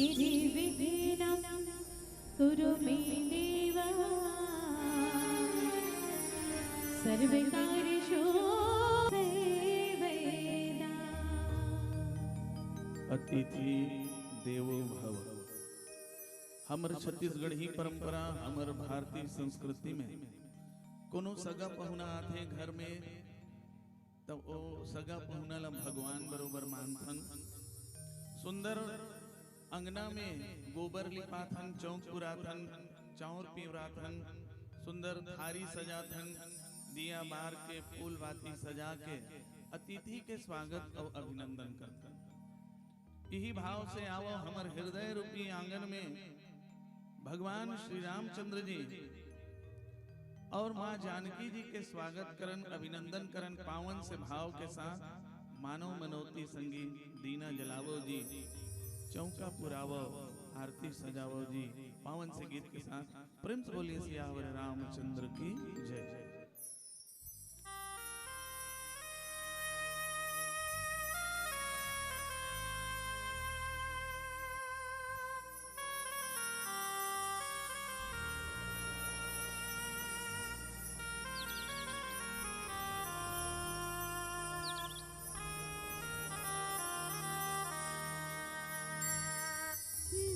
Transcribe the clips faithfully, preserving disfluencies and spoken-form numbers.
विघ्नं कुरु मे देव सर्वकार्येषु सर्वदा। अतिथि देवो भव। हमर छत्तीसगढ़ी परंपरा, हमर भारतीय संस्कृति में कोनो सगा पहुना आथे घर में, तब ओ सगा पहुना ला भगवान बरोबर मानथन। सुंदर अंगना में गोबर लिपाथन, चौक पुराथन, चाउर पिवराथन, सुंदर थारी सजाथन, दिया बार के, फूल बाती सजा के अतिथि के स्वागत अउ अभिनंदन करथन। इही भाव से आवो हमर हृदय रूपी आंगन में भगवान श्री रामचंद्र जी और माँ जानकी जी के स्वागत करन, अभिनंदन करन। पावन से भाव के साथ मानव मनौती संगी दीना जलावो जी, चौका पुरावो, आरती सजावो जी। पावन से गीत के साथ प्रेम से बोलिए सियावर रामचंद्र की जय।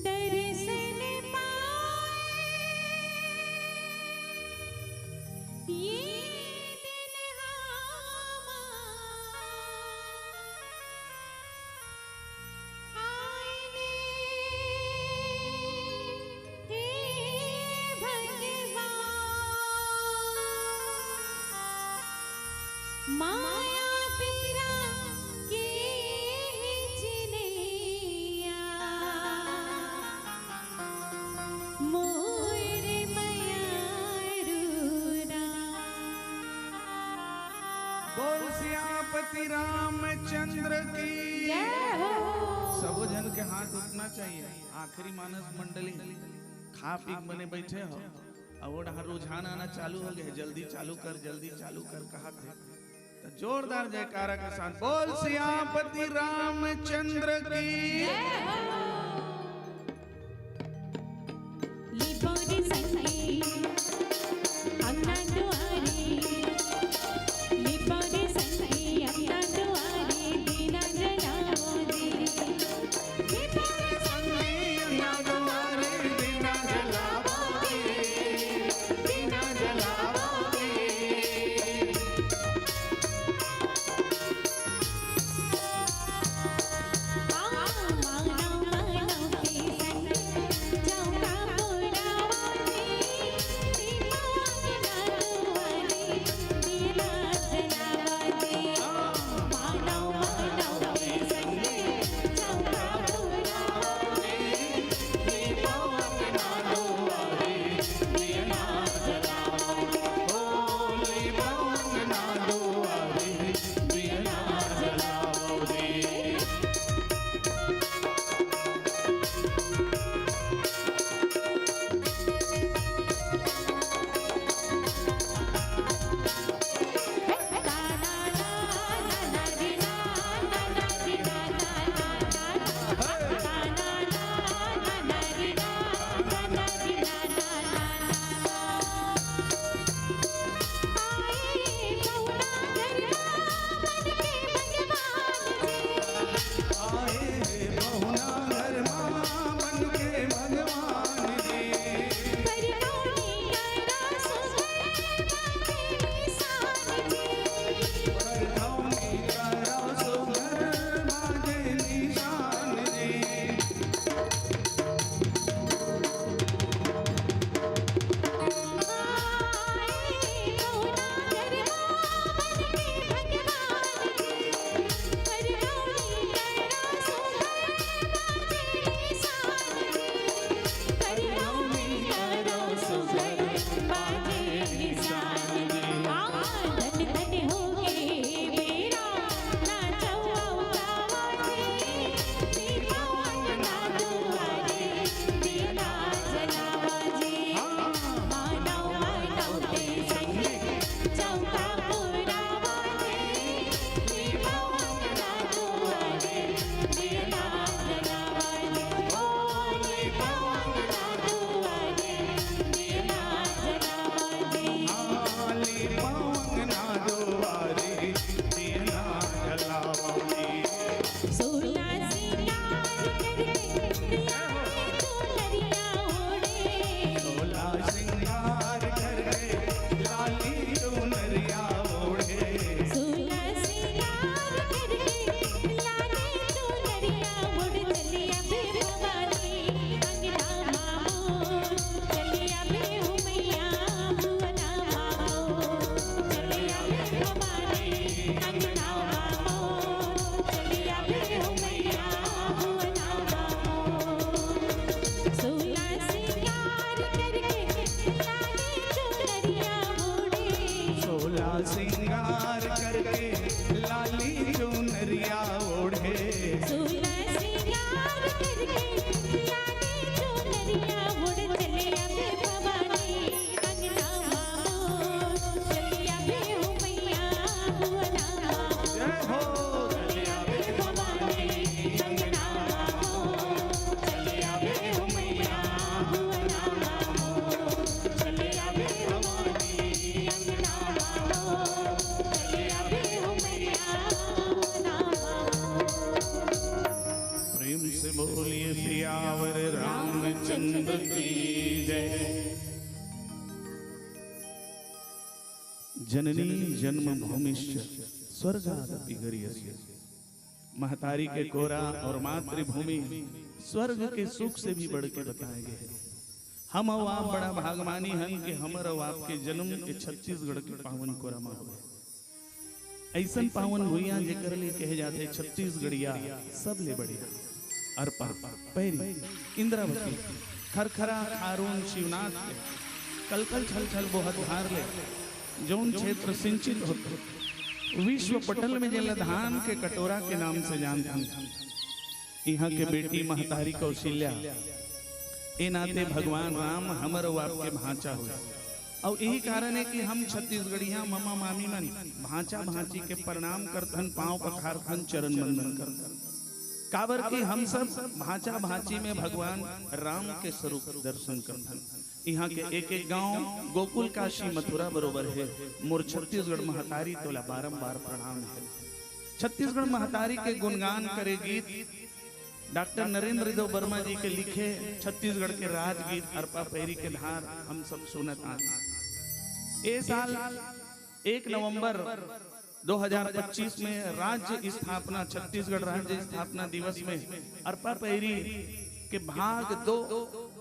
दर्शन पाए ये दिन हमार आईने हे भगवान। माया पीरा के चिन्हैया मोर मयारू राम। बोल सियापति रामचंद्र की। जय हो। सबो झन के हाथ उठना चाहिए। आखिरी मानस मंडली, खा पी के बने बैठे हो, अब वो डहार रुझान आना चालू हो गए, जल्दी चालू कर, जल्दी चालू कर कहा थे। तो जोरदार जयकारा के साथ बोल सियापति रामचंद्र की। लिपो रे संगी अंगना दुआरे, लिपो रे संगी अंगना दुआरे, दीना जलावो रे। लिपो रे संगी अंगना दुआरे, दीना जलावो रे, दीना जलावो रे। आ, मानव श्रृंगार करके लाली चुनरिया ओढ़े। सोलह श्रृंगार करके लाली चुनरिया ओढ़ चले आवे भवानी अंगना मामो, चले आवे हो मैया हुअना मामो। जय हो। चले आवे भवानी अंगना मामो, चले आवे हो मैया हुअना मामो। चले आवे भवानी अंगना मामो, चले आवे हो मैया अंगना मामो। प्रेम से बोलिए सियावर रामचंद्र की जय। जननी जन्मभूमिश्च स्वर्गादपि गरीयसी। महतारी के कोरा और मातृभूमि स्वर्ग के सुख से भी बढ़ के बताए गए हैं। हम अउ आप बड़ा भागमानी हन कि हमर अउ आपके जन्म के छत्तीसगढ़ के पावन कोरा मा होए। अइसन पावन भुइयां जेकर ले कहे जाथे छत्तीसगढ़िया सबले बढ़िया। अरपा, पैरी, इंद्रावती, खरखरा, खारून, शिवनाथ के कलकल छल छल बोहत धार ले जौन क्षेत्र सिंचित होथे, विश्व पटल में जेला धान के कटोरा के नाम से जानथन, इहाँ के बेटी महतारी कौशल्या, ए नाते भगवान राम हमर अउ आपके भांचा होय। अउ यही कारण है कि हम छत्तीसगढ़िया ममा मामी मन भांचा भांची के प्रणाम करथन, पांव पखारथन, चरण वंदन करथन। काबर कि हम सब भांचा भांची में भगवान राम के स्वरूप दर्शन करथन। इहाँ के एक एक गांव गोकुल काशी मथुरा बरोबर है। मोर छत्तीसगढ़ महतारी तोला बारंबार प्रणाम है। छत्तीसगढ़ महतारी के गुणगान करे गीत डॉक्टर नरेंद्र देव वर्मा जी के लिखे छत्तीसगढ़ के राजगीत अरपा पैरी के धार हम सब सुनत आन। ए साल एक नवंबर दो हज़ार पच्चीस में राज्य स्थापना, छत्तीसगढ़ राज्य स्थापना दिवस में अरपा पैरी के भाग दो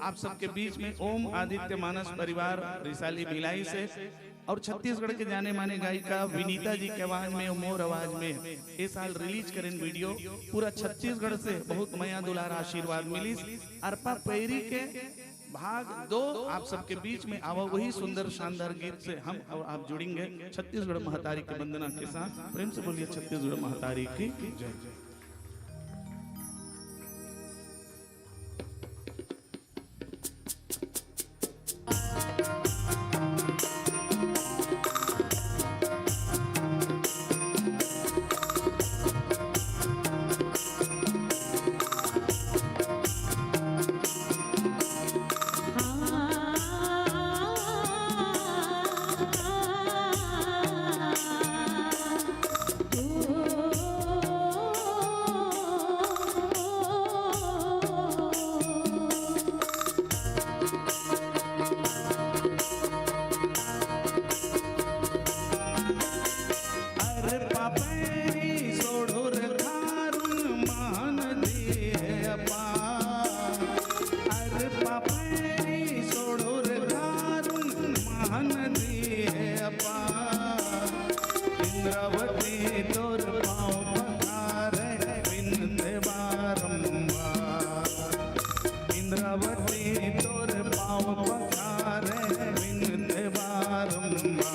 आप सबके बीच में ओम आदित्य मानस परिवार रिसाली भिलाई से और छत्तीसगढ़ के जाने माने गायिका विनीता जी के आवाज में और मोर आवाज में ए साल रिलीज करेन वीडियो। पूरा छत्तीसगढ़ से बहुत मया दुलार आशीर्वाद मिलिस। अरपा पैरी के भाग दो आप सबके बीच में आवा, वही सुंदर शानदार गीत से हम और आप जुड़ेंगे। छत्तीसगढ़ महतारी की वंदना के साथ प्रेम से बोलिए छत्तीसगढ़ महतारी की जय। अरपा पैरी सोढुर खारुन महन दिहे अपा। अरपा पैरी सोढुर खारुन महन दिहे अपा। इंद्रावती तोर पाँव पखारे बिनते बारंबार। इंद्रावती तोर पाँव पखारे बिनते बारंबार।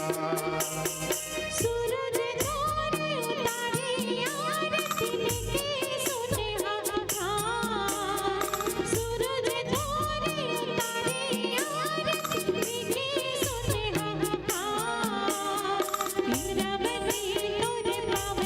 सूरज तोर उतारी आरती लेके सुने हाहाकार। सूरज तोर उतारी आरती लेके सुने हाहाकार। इंद्रावती तोर पाँव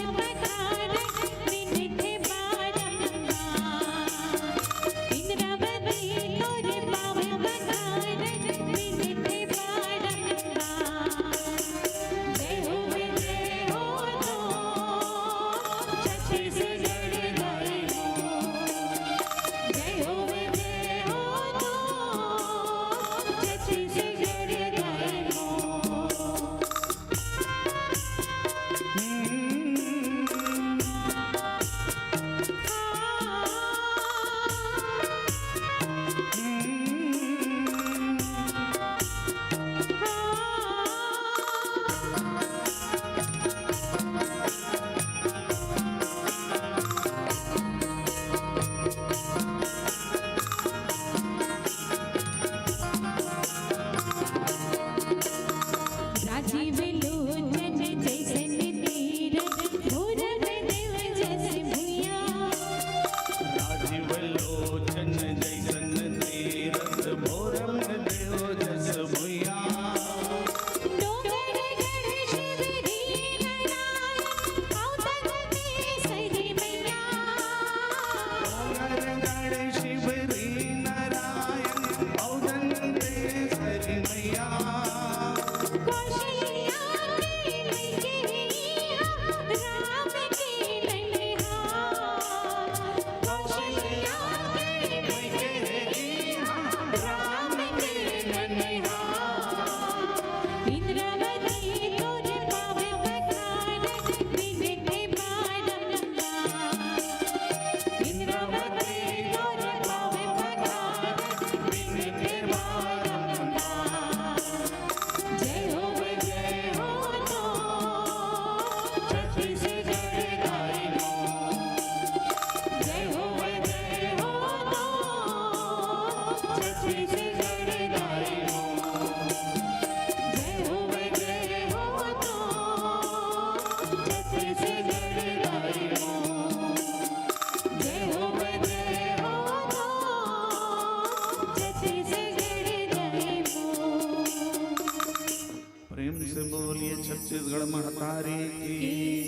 से बोलिए छत्तीसगढ़ महतारी की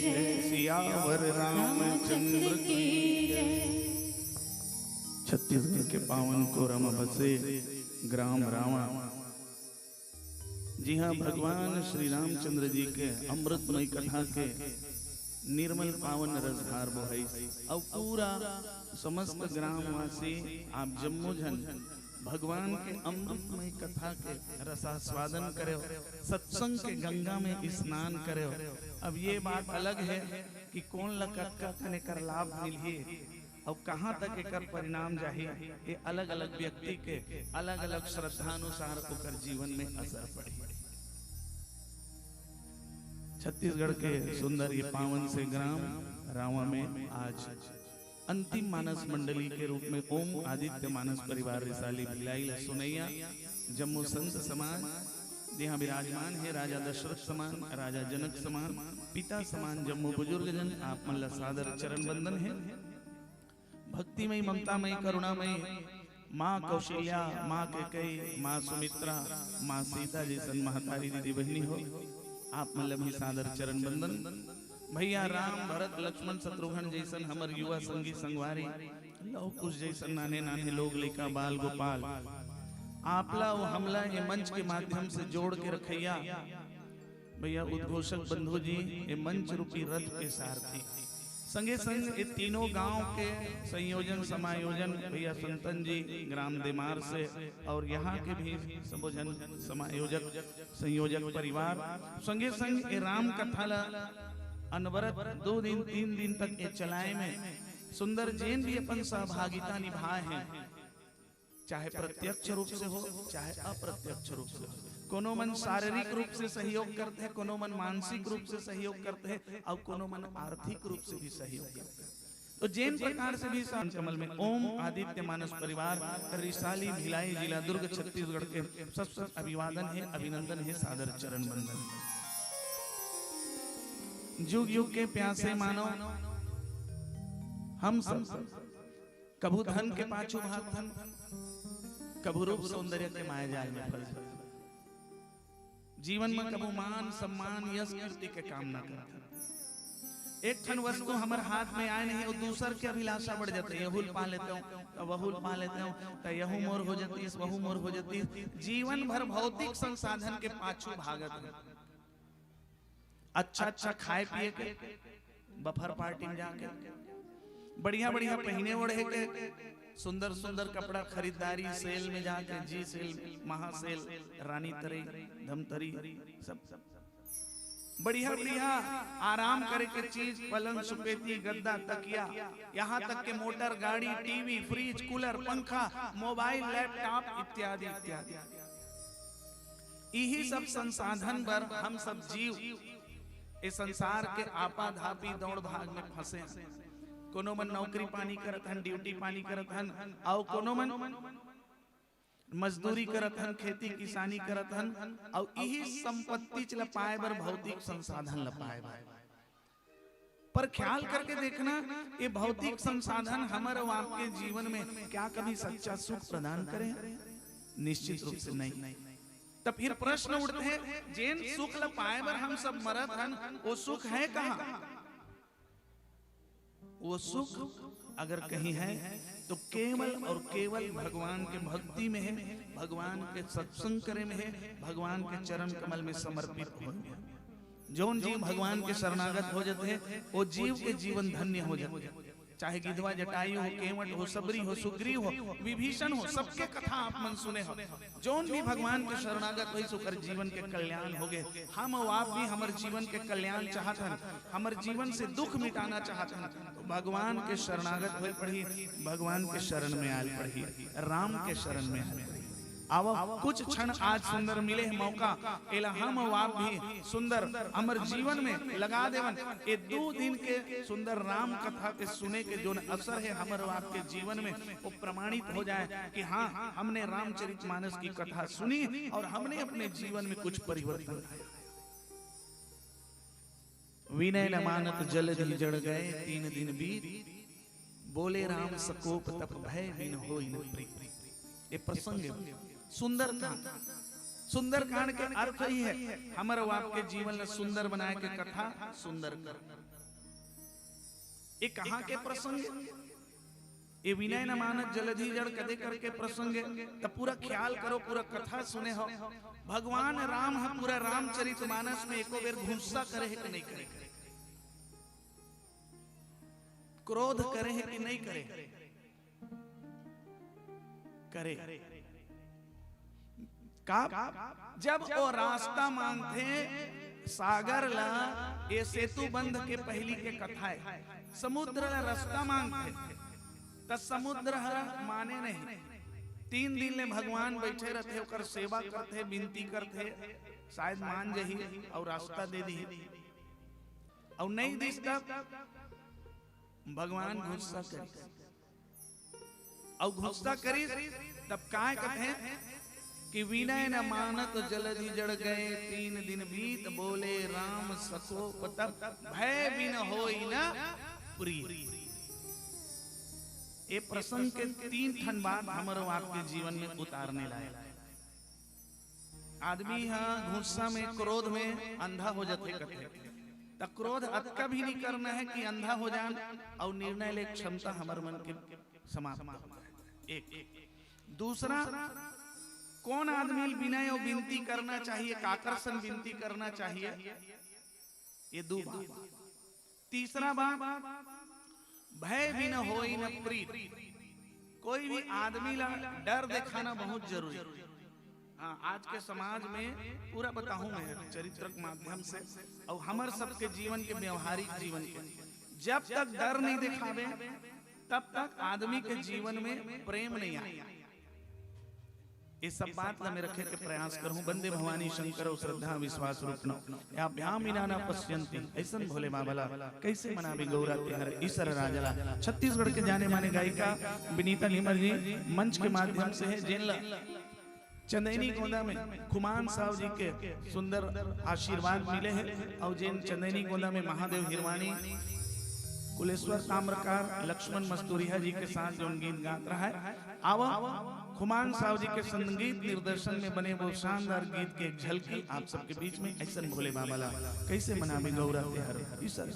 जय। सियावर रामचंद्र की जय। छत्तीसगढ़ के पावन कोरा म बसे ग्राम रावा, जिहां भगवान श्री रामचंद्र जी के अमृतमय कथा के निर्मल पावन रसधार बोहाइस। अउ पूरा समस्त ग्रामवासी आप जम्मो झन भगवान के अमृतमय कथा के रसास्वादन करेव, सत्संग के गंगा में स्नान करेव। अब ये बात अलग है कि कोन ल कतका कन एकर लाभ मिलही अउ कहाँ तक एकर परिणाम जाही, ये अलग-अलग व्यक्ति के अलग-अलग श्रद्धा अनुसार ओकर जीवन में असर पड़ही। छत्तीसगढ़ के सुंदर ये पावन से ग्राम रावा में आज अंतिम मानस मंडली के रूप में ओम आदित्य मानस परिवार रिसाली भिलाई ल सुनैया जम्मो संत समाज, जिहां विराजमान हे राजा दशरथ समान, राजा जनक समान, पिता समान जम्मो बुजुर्ग जन, आप मन ल सादर चरण वंदन हे। भक्तिमय, ममतामय, करुणामय माँ कौशल्या, माँ कैकेयी, माँ सुमित्रा, माँ सीता जैसन महतारी दीदी बहिनी हो, आप मन ल भी सादर चरण वंदन। भैया राम, भरत, लक्ष्मण, शत्रुघ्न जैसन हमर युवा संगी संगवारी, लव कुश जैसन नान्हे नान्हे लोग, लइका, बाल, गोपाल, आपला अउ हमला ये मंच के माध्यम से जोड़ के रखैया भैया उद्घोषक बंधु जी, ये मंच रूपी रथ के सारथी, संगे संग ये तीनों गांव के संयोजन समायोजन भैया संतन जी ग्राम देमार से, और यहाँ के भी सबो झन समायोजक संयोजक परिवार, संगे संग ये राम कथा ला अनवरत दो दिन तीन दिन तक ये चलाए में सुंदर जेन भी अपन सहभागिता निभाए हैं, चाहे प्रत्यक्ष रूप से हो, चाहे अप्रत्यक्ष रूप से हो। कोनो मन शारीरिक रूप से सहयोग करथे, कोनो मन मानसिक रूप से सहयोग करथे, अउ कोनो मन आर्थिक रूप से भी सहयोग करथे। तो जेन प्रकार से भी संत कमल में ओम आदित्य मानस परिवार रिसाली भिलाई, जिला दुर्ग, छत्तीसगढ़ के सब सब अभिवादन हे, अभिनंदन हे, सादर चरण वंदन हे। जुग युग के प्यासे मानव हम सब कभू धन के पाछू भागथन, कभू रूप सौंदर्य के माया जाल में फंस जाथन। जीवन में कभू मान सम्मान यश कीर्ति के कामना करथन। एक ठन वस्तु हमर हाथ में आए नहीं, वो दूसर के अभिलाषा बढ़ जाथे। यहू ल पा लेते हो, तो वहू ल पा लेते हो, तो यहू मोर हो जातीस, वहू मोर हो जातीस। जीवन भर भौतिक संसाधन के पाछू भागत है। अच्छा अच्छा खाए पिए के, बफर पार्टी में जाके, बढ़िया बढ़िया पहिने ओढ़े के, सुंदर सुंदर कपड़ा खरीदारी, सेल में जाके, जी सेल, महा सेल, रानी तरी, धमतरी, सब बढ़िया बढ़िया आराम करे के चीज, पलंग, सुपेती, गद्दा, तकिया, यहाँ तक के मोटर, गाड़ी, टीवी, फ्रिज, कूलर, पंखा, मोबाइल, लैपटॉप इत्यादि इत्यादि। इही सब संसाधन बर हम सब जीव ए संसार के आपाधापी दौड़ भाग में फंसे हन। कोनो मन नौकरी पानी करत हन, ड्यूटी पानी करत हन, अउ कोनो मन मजदूरी करत हन, खेती किसानी करत हन, अउ इही संपत्ति च ल पाए बर, भौतिक संसाधन ल पाए बर। पर ख्याल करके देखना, ये भौतिक संसाधन हमर अउ आपके जीवन में क्या कभी सच्चा सुख प्रदान करे? निश्चित रूप से नहीं। त फिर प्रश्न उठथे, जेन सुख ल पाए बर हम सब मरत हन, वो सुख है कहाँ? वो सुख अगर कहीं है, तो केवल और केवल भगवान के भक्ति में है, भगवान के सत्संग करे में है, भगवान के चरण कमल में समर्पित होए में है। जौन जीव भगवान के शरणागत हो जाथे, वो जीव के जीवन धन्य हो जाथे। चाहे गिधवा जटायु हो, केवट हो, सबरी हो, सुग्रीव हो, विभीषण हो, सबके कथा आप मन सुने हो। जौन भी भगवान के शरणागत होइस, ओकर जीवन के कल्याण होगे। हम अउ आप भी हमर जीवन के कल्याण चाहत हन, हमर जीवन से दुख मिटाना चाहत हन, तो भगवान के शरणागत होए पड़ही, भगवान के शरण में आए पड़ही, राम के शरण में आए पड़ही। आवा, कुछ क्षण आज सुंदर मिले हे मौका, एला हम अउ आप भी सुंदर हमर जीवन में लगा देवन। ये दू दिन के सुंदर राम कथा के सुने के जोन असर हे हमर अउ आपके जीवन में, वो प्रमाणित हो जाए कि हाँ, हमने रामचरित मानस की कथा सुनी और हमने अपने जीवन में कुछ परिवर्तन लाया। विनय न मानत जलधि जड़ गए, तीन दिन बीत, बोले राम सकोप तप भय, बिन होई न प्रीत। ये प्रसंग सुंदर था। सुंदरकांड के अर्थ ही है हमर अउ आपके जीवन ला सुंदर बनाए के कथा सुंदर कर। ये कहाँ के प्रसंग है? ये विनय न मानत जलधि जड़ कदे करके प्रसंग है। त पूरा ख्याल करो, पूरा कथा सुने हो। भगवान राम ह पूरा रामचरित मानस में एको बेर गुस्सा करे है कि नहीं करे, क्रोध करे है कि नहीं करे? करे। का? जब वो रास्ता मांगथे सागर ला, ये सेतु बंध के पहली के कथा है, समुद्र ला रास्ता मांगथे, त समुद्र ह माने नहीं। तीन दिन ले भगवान बैठे रहते, ओकर सेवा करते, विनती करते, शायद मान जही अउ रास्ता दे दी, अउ नहीं दिस तब भगवान गुस्सा करिस, अउ गुस्सा करिस तब काय कथे कि विनय न मानत जलधि जड़ गए, तीन दिन बीत बोले राम सकोप तब, भय बिन होई न प्रीत। ये प्रसंग के तीन ठन बात हमर अउ आपके जीवन में उतारने लायक। आदमी ह गुस्सा में, क्रोध में अंधा हो जाथे कथे, त क्रोध अतका भी नहीं करना है कि अंधा हो जान अउ निर्णय ले क्षमता हमर मन के समाप्त हो जाए। एक। दूसरा, कौन आदमी विनय अउ विनती करना चाहिए, काकर सन विनती करना चाहिए, ये दू बात। तीसरा बात, भय बिन होई न प्रीत। कोई भी आदमी ला डर दिखाना बहुत जरूरी। हाँ, आज के समाज में पूरा बताहूं मैं चरित्र के माध्यम से, अउ हमर सबके जीवन के, व्यवहारिक जीवन के, जब तक डर नहीं दिखावे, तब तक आदमी के जीवन में प्रेम नहीं आए। ये सब बात ला मैं रखे के प्रयास करहूं। वंदे भवानी शंकर अउ श्रद्धा विश्वास रूप नौ। याभ्याम विना न पश्यंती, ऐसन भोले बाबा ला कैसे मनाबे गौरा तेहर ईसर राजा ला। छत्तीसगढ़ के जाने माने गायिका विनीता निमर जी मंच के माध्यम से है, जेन ला चंदैनी गोंदा में खुमान साव जी के सुंदर आशीर्वाद मिले है, अउ जेन चंदैनी गोंदा में महादेव हिरवानी, कुलेश्वर ताम्रकार, लक्ष्मण मस्तूरिया जी के साथ जोन गीत गात रहा है, आवा, खुमान साव जी के संगीत निर्देशन में बने वो शानदार गीत के एक झलकी आप सबके बीच में। ऐसन भोले बाबा ला कैसे मनाबे गौरा तेहर ईसर।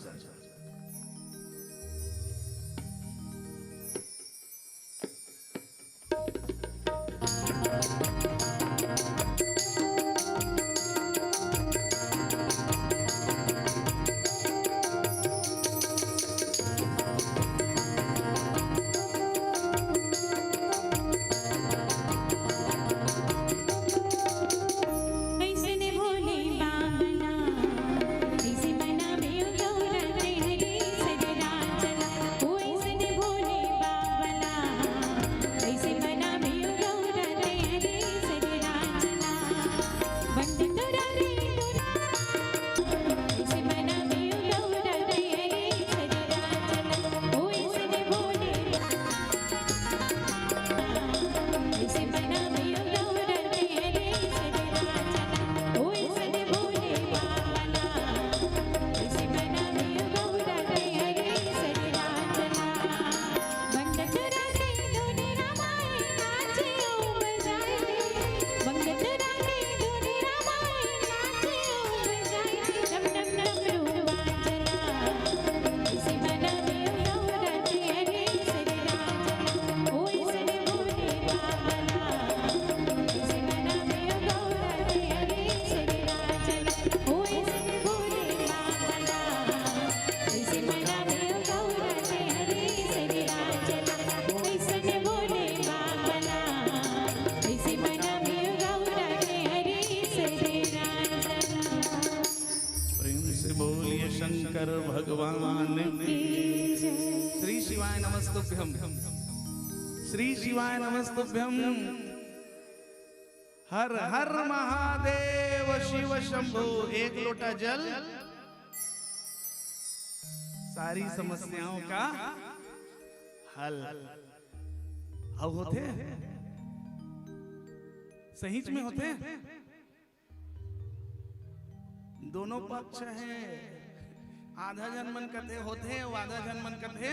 प्रेम से बोलिए शंकर भगवान की। श्री शिवाय नमस्तुभ्यम। श्री शिवाय नमस्तुभ्यम। हर हर महादेव शिव शंभो। एक लोटा जल, सारी समस्याओं का हल। अउ होथे, सहीच में होथे। दोनों पक्ष है, आधा झन मन कथे होथे, अउ आधा झन मन कथे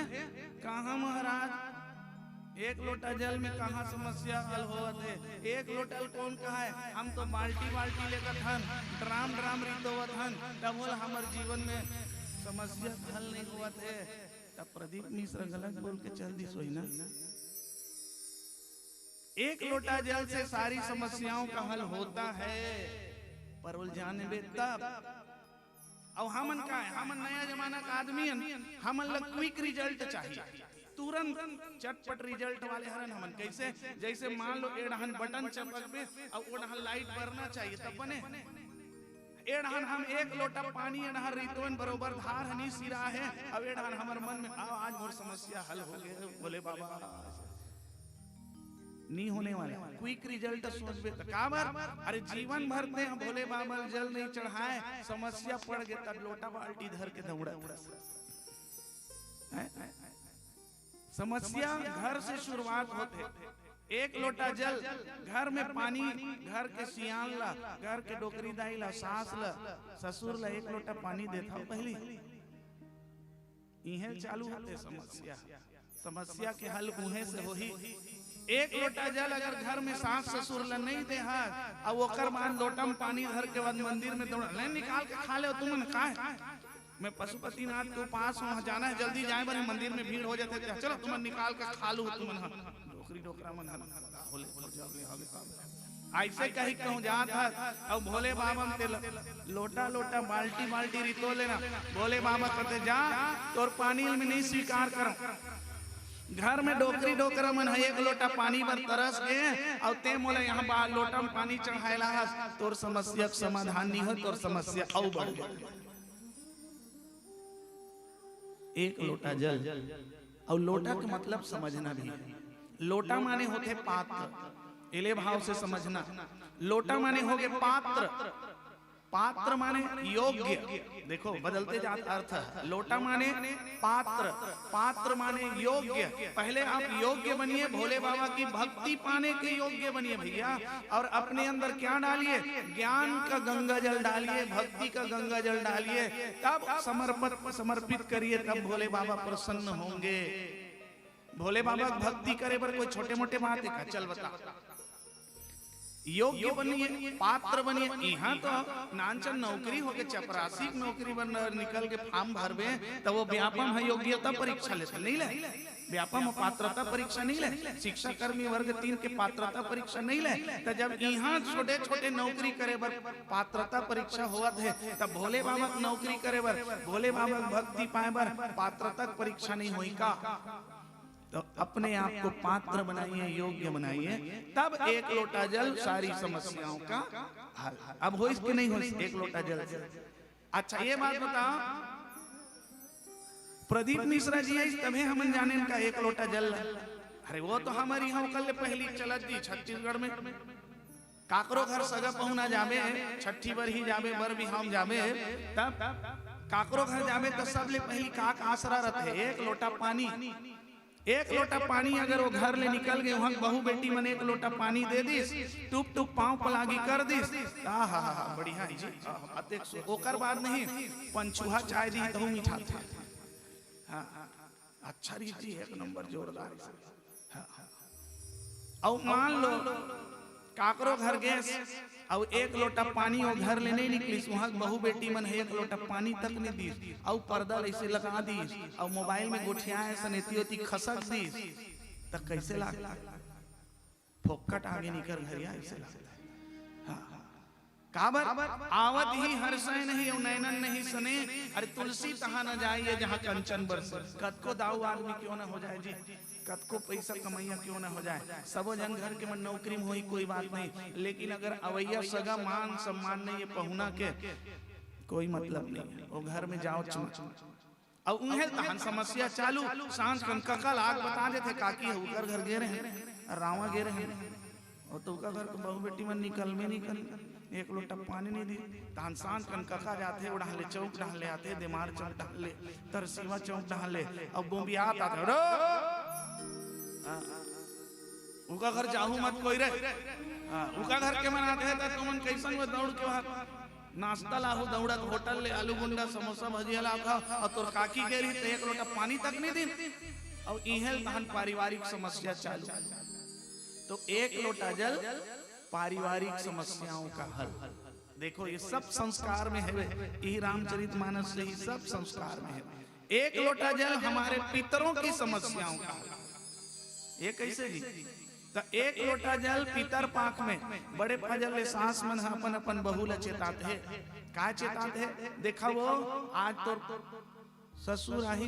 कहाँ महाराज। एक लोटा जल में कहाँ समस्या हल होवत हे? एक लोटा ल कौन कहाय? हम तो बाल्टी बाल्टी लेगत हन, ड्राम ड्राम रितोवत हन, तभो ल हमर जीवन में समस्या हल नहीं होवत हे। तब प्रदीप मिश्र गलत बोल के चल दिस होही ना। एक लोटा जल से सारी समस्याओं का हल होता है, पर वो जानबे तब। अउ हमन का हे? हमन नया जमाना का आदमी हन, हमन ला क्विक रिजल्ट चाहिए, तुरंत चटपट रिजल्ट वाले हरन हमन। कैसे? जैसे मान लो, ए डहन बटन चपकबे अउ ओ डहन लाइट बरना चाहिए, तब बने। ए डहन हम एक लोटा पानी, ए डहन रितोन, बरोबर धार हनी सिरा हे, अउ ए डहन हमर मन में, "आओ, आज मोर समस्या हल हो गए, भोले बाबा।" नी होने वाला। क्विक रिजल्ट सोचबे त काबर? अरे, जीवन भर ते भोले बाबा ल जल नहीं चढ़ाए, समस्या पड़ गे त लोटा बाल्टी धर के दौड़त हस। हैं? समस्या घर से शुरुआत होथे। एक लोटा जल, घर में पानी, घर के सियान ला, घर के डोकरी दाई ला, सास ला, ससुर ला एक लोटा पानी देथव पहली। इहें चालू होथे समस्या। समस्या के हल उहें से होही। एक लोटा जल अगर घर में सास ससुर ला नहीं देहा, अउ ओकर बाद लोटा में पानी धर के बाद मंदिर में दौड़ा, "ले निकाल के खा ले तुमन, का हे?" मैं पशुपतिनाथ के उपास हूँ, वहाँ जाना है, जल्दी जाए बर हे, मंदिर में भीड़ हो जाथे, "चलो तुमन निकाल के खा लो तुमन ह, डोकरी डोकरा मन ह, होले, होले, होले।" ऐसे कही कहूँ जात हस, अउ भोले बाबा म ते ल-, लोटा लोटा, बाल्टी बाल्टी रितो लेना। भोले बाबा कथे, "जा, तोर पानी ल मैं नहीं स्वीकार करंव।" घर में डोकरी डोकरा मन ह एक लोटा पानी बर तरस गे, अउ ते मोला यहाँ बा-, लोटा में पानी चढ़ाए ला हस, तोर समस्या के समाधान नहीं हो, तोर समस्या अउ बढ़ गे। एक लोटा जल, अउ लोटा के मतलब समझना भी। लोटा माने होथे पात्र, एले भाव से समझना। लोटा माने होगे पात्र, पात्र माने योग्य। देखो, बदलते जात अर्थ है। लोटा माने पात्र, पात्र माने योग्य। पहले आप योग्य बनिए, भोले बाबा की भक्ति पाने के योग्य बनिए भैया, और अपने अंदर क्या डालिए? ज्ञान का गंगा जल डालिए, भक्ति का गंगा जल डालिए, तब समर्पित, समर्पित करिए, तब भोले बाबा प्रसन्न होंगे। भोले बाबा की भक्ति करे बर कोई छोटे मोटे बात हे का? चल बता, योग्य बनिए, पात्र बनिए। इहाँ तो नानचन नौकरी होगे, चपरासी के नौकरी बर न-, निकल के फार्म भरबे, त वो व्यापम ह योग्यता परीक्षा लेथे, नहीं ले? व्यापम ह पात्रता परीक्षा नहीं ले? शिक्षा कर्मी वर्ग तीन के पात्रता परीक्षा नहीं ले? त जब इहाँ छोटे छोटे नौकरी करे बर पात्रता परीक्षा होवत हे, त भोले बाबा के नौकरी करे बर, भोले बाबा के भक्ति पाए बर पात्रता के परीक्षा नहीं होई का? तो अपने आप को पात्र बनाइए, योग्य बनाइए, तब एक लोटा जल सारी समस्याओं का हल। अब होइस कि नहीं होइस एक लोटा जल से? अच्छा, ये बात बताओ, प्रदीप मिश्रा जी आइस तभे हमन जानेन का एक लोटा जल ला। अरे, वो तो हमर इहाँ ओकर ले पहली चलत दिस छत्तीसगढ़ में। काकरो घर सगा पहुना जाबे, छट्ठी बर ही जाबे, बर बिहाव म जाबे, तब काकरो घर जाबे त सबले पहली का, का आसरा रथे? एक लोटा पानी। एक लोटा पानी अगर वो घर ले निकल गे, उहाँ के बहू बेटी मन एक लोटा पानी दे दिस, टुप टुप पाँव पलागी कर दिस, आहा हा हा, बढ़िया हे जी, आहा, अतेक सु-, ओकर बाद नहीं, पंचुहा चाय दिही तहू मिठाथे। हाँ, अच्छा रहिस जी, एक नंबर जोरदार। हाँ। अउ मान लो, काकरो घर गेस, अउ एक लोटा पानी वो घर ले नहीं निकलिस, उहाँ के बहू बेटी मन ह एक लोटा पानी तक नहीं दिस, अउ पर्दा ल ऐसे लगा दिस, अउ मोबाइल में गोठियाए असन एती ओती खसक दिस, त कैसे लागथे? फोकट आगे निकर घरिया ऐसे लागथे। हाँ। काबर? आवत ही हर्षय नहीं अउ नैनन नहीं सने। अरे, तुलसी तहाँ न जाइए जहाँ कंचन बरसे। कतको दाऊ आदमी क्यों न हो जाए जी, कतको पैसा कमैया क्यों न हो जाए, सबो झन घर के मन नौकरी में होही, कोई बात नहीं, लेकिन अगर अवैया सगा मान सम्मान नहीं हे पहुना के, कोई मतलब नहीं हे। वो घर में जाओ चुप। अउ उहें तहन समस्या चालू। सांझ कन कका ल आग बता देथे, काकी ह उकर घर गे रहे, रावा गे रहे, अउ तो उकर घर के बहू बेटी मन निकल में निकल, एक लोटा पानी नहीं दी। तहन सांझ कन कका जाथे, ओ डहन ले चौक डहन ले आथे, देमार चौक डहन ले, तरसीवा चौक डहन ले, अउ बोंबियात आथे, "रो!" हाँ। उका घर जाहू मत कोई रे। हाँ, उका घर के मन आथे त तुमन कैसन वो दौड़ के वहाँ नाश्ता लाहू दौड़त होटल ले आलू गुंडा समोसा भजिया लाथा, अउ तोर काकी गे रही त एक लोटा पानी तक नहीं दिन। अउ इहें तहन पारिवारिक समस्या चालू। तो एक लोटा जल, पारिवारिक समस्याओं का हल। देखो, ये सब संस्कार में है, यही रामचरित मानस से ही सब संस्कार में है। एक लोटा जल हमारे पितरों की समस्याओं का हल। ये कैसे जी? तो एक लोटा जल पितर पाख में बड़े फजर ले सास मन ह अपन अपन बहू ल चेतात हे। का चेतात हे? देखा वो, आज तो ससुर आही,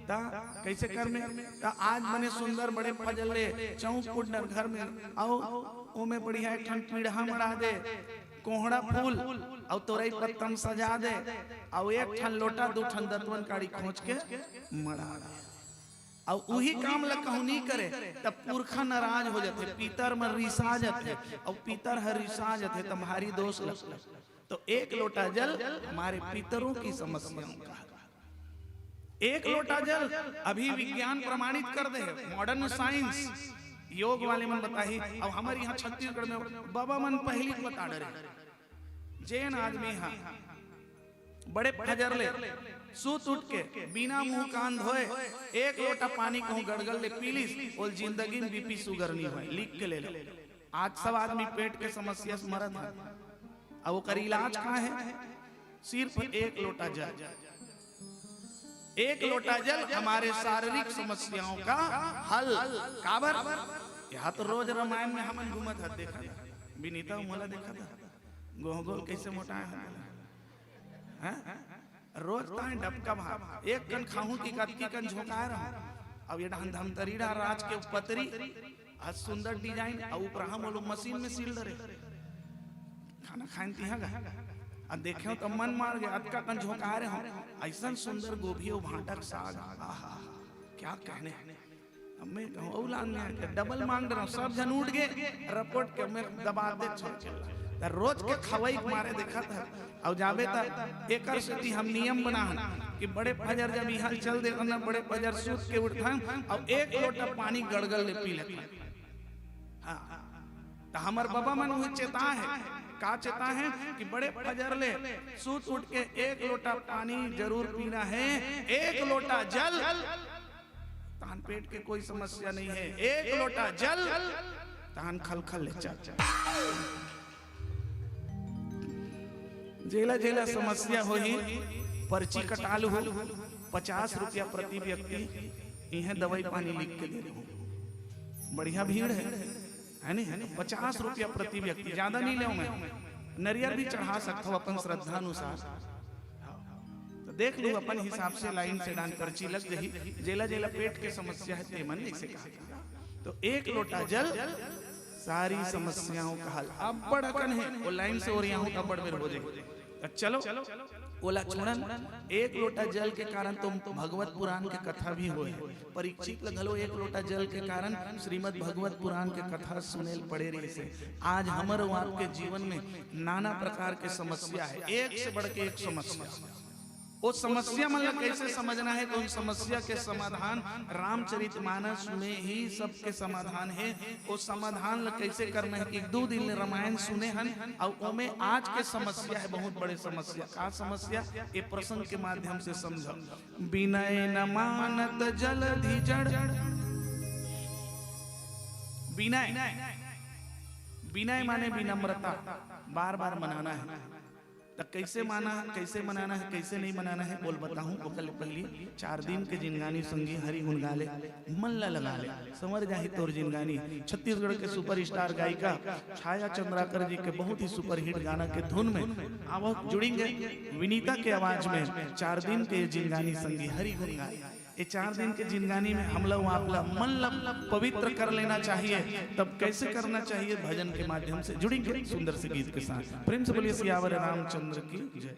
त कैसे कर में? त आज बने सुंदर बड़े फजर ले चौक पुडर घर में, अउ ओमे बढ़िया एक ठन पीढ़ा मड़ा दे, कोहड़ा फूल अउ तोरई पत्तम सजा दे, अउ एक ठन लोटा दू ठन दतवन काड़ी खोंच के मड़ा दे। अउ उही काम ल कहूं नी करे, त पुरखा नाराज हो जाथे, पितर मन रिसा जाथे, अउ पितर ह रिसा जाथे, त भारी दोष लगथे। तो एक लोटा जल हमारे पितरों की समस्याओं का हल। एक लोटा जल, अभी विज्ञान प्रमाणित कर दे हे, मॉडर्न साइंस, योग वाले मन बताही। अब हमर इहां छत्तीसगढ़ में बाबा मन पहिली बता डरे, जेन आदमी ह बड़े फजर ले सूत उठ के बिना मुंह कान धोए एक लोटा पानी कहूं गड़गड़ ले पी लिस, ओला जिंदगी में बीपी सुगर नी होय। लिख के ले लो। आज सब आदमी पेट के समस्या से मरत हे। अब ओकर इलाज का हे? सिर्फ एक लोटा जल। एक लोटा जल हमारे शारीरिक समस्याओं का हल। काबर? इहां तो रोज रामायण में हमन घूमत हन, देखा था, विनीता मोला देखा था, गोह गोल कैसे मोटाए हन, हैं? रोज तांय डबका भात, एक कन खाहूं कि कतकी कन झोंकाए रहूं। अब ये डहन धमतरी डहर राज के पतरी, आज सुंदर डिजाइन, अउ ऊपरहा मोला मशीन में सील डरे। खाना खाइन तिहां गा, अब देखेंव त मन मार गे, अतका कन झोंकाए रहूं, अइसन सुंदर गोभी अउ भांटा के साग, आहा, क्या कहने। अब मैं कहूं, अउ लान में आके डबल मांग डरंव, सब झन उठ गे, रपोट के मैं दबा दे छोड़ के। त रोज के खवई के मारे देखत हे, अउ जाबे त एकर सेती हम नियम बनाहन कि बड़े फजर जब इहां चल देथन ना, बड़े फजर सूत के उठथन, अउ एक लोटा पानी गड़गड़ ले पी लेथन। हां, त हमर बाबा मन उही चेता हे, का चेता हे कि बड़े फजर ले सूत उठ के एक लोटा पानी जरूर पीना हे, एक लोटा जल। तहन पेट के कोई समस्या नहीं हे, एक लोटा जल, तहन खलखल ले चल। जेला जेला समस्या होही, पर्ची कटा लूहू, पचास रुपया प्रति व्यक्ति, इहें दवाई पानी लिख के दे दू। बढ़िया भीड़ हे, हे नी? पचास रुपया प्रति व्यक्ति, ज्यादा नहीं लेंव मैं, नरियर भी चढ़ा सकथव अपन श्रद्धा अनुसार। त देख लू, अपन हिसाब से लाइन से डान पर्ची लग जाही। जेला जेला पेट के समस्या हे, तेमन अइसे कहा। तो एक लोटा जल, सारी समस्याओं का हल। अब्बड़ अकन हे, वो लाइन से ओरियाहूं त अब्बड़ बेर हो जाही। त चलो, ओला छोड़न। एक लोटा जल के कारण तो भगवत पुराण के कथा भी होय हे। परीक्षित ल घलो एक लोटा जल के कारण श्रीमद् भगवत पुराण के कथा सुने ल पड़े रहिस हे। आज हमर अउ आपके जीवन में नाना प्रकार के समस्या हे, एक से बढ़ के एक समस्या। ओ समस्या मन ल कैसे समझना हे, तो उन समस्या के समाधान रामचरित मानस में ही सबके समाधान हे। ओ समाधान ल कैसे करना हे, एक दू दिन ले रामायण सुने हन, अउ ओमे आज के समस्या हे, बहुत बड़े समस्या। का समस्या? ए प्रसंग के माध्यम से समझो। विनय न मानत जलधि जड़। विनय, विनय माने विनम्रता, बार बार मनाना हे। त कैसे माना, कैसे मनाना हे, कैसे नहीं मनाना हे, बोल बताहूं। ओकर ले पहिली चार दिन के जिनगानी संगी हरि गुण गा ले, मन ला लगा ले, संवर जाही तोर जिनगानी। छत्तीसगढ़ के सुपरस्टार गायिका छाया चंद्राकर जी के बहुत ही सुपरहिट गाना के धुन में आवक जुड़ेंगे विनीता के आवाज में। चार दिन के ये जिनगानी संगी हरि गुण गा ले। ये चार दिन के जिनगानी में हमला अउ आपला मन ला पवित्र कर लेना चाहिए। तब कैसे करना चाहिए? भजन के माध्यम से जुड़ेंगे सुंदर से गीत के साथ। प्रेम से बोलिए सियावर रामचंद्र की जय।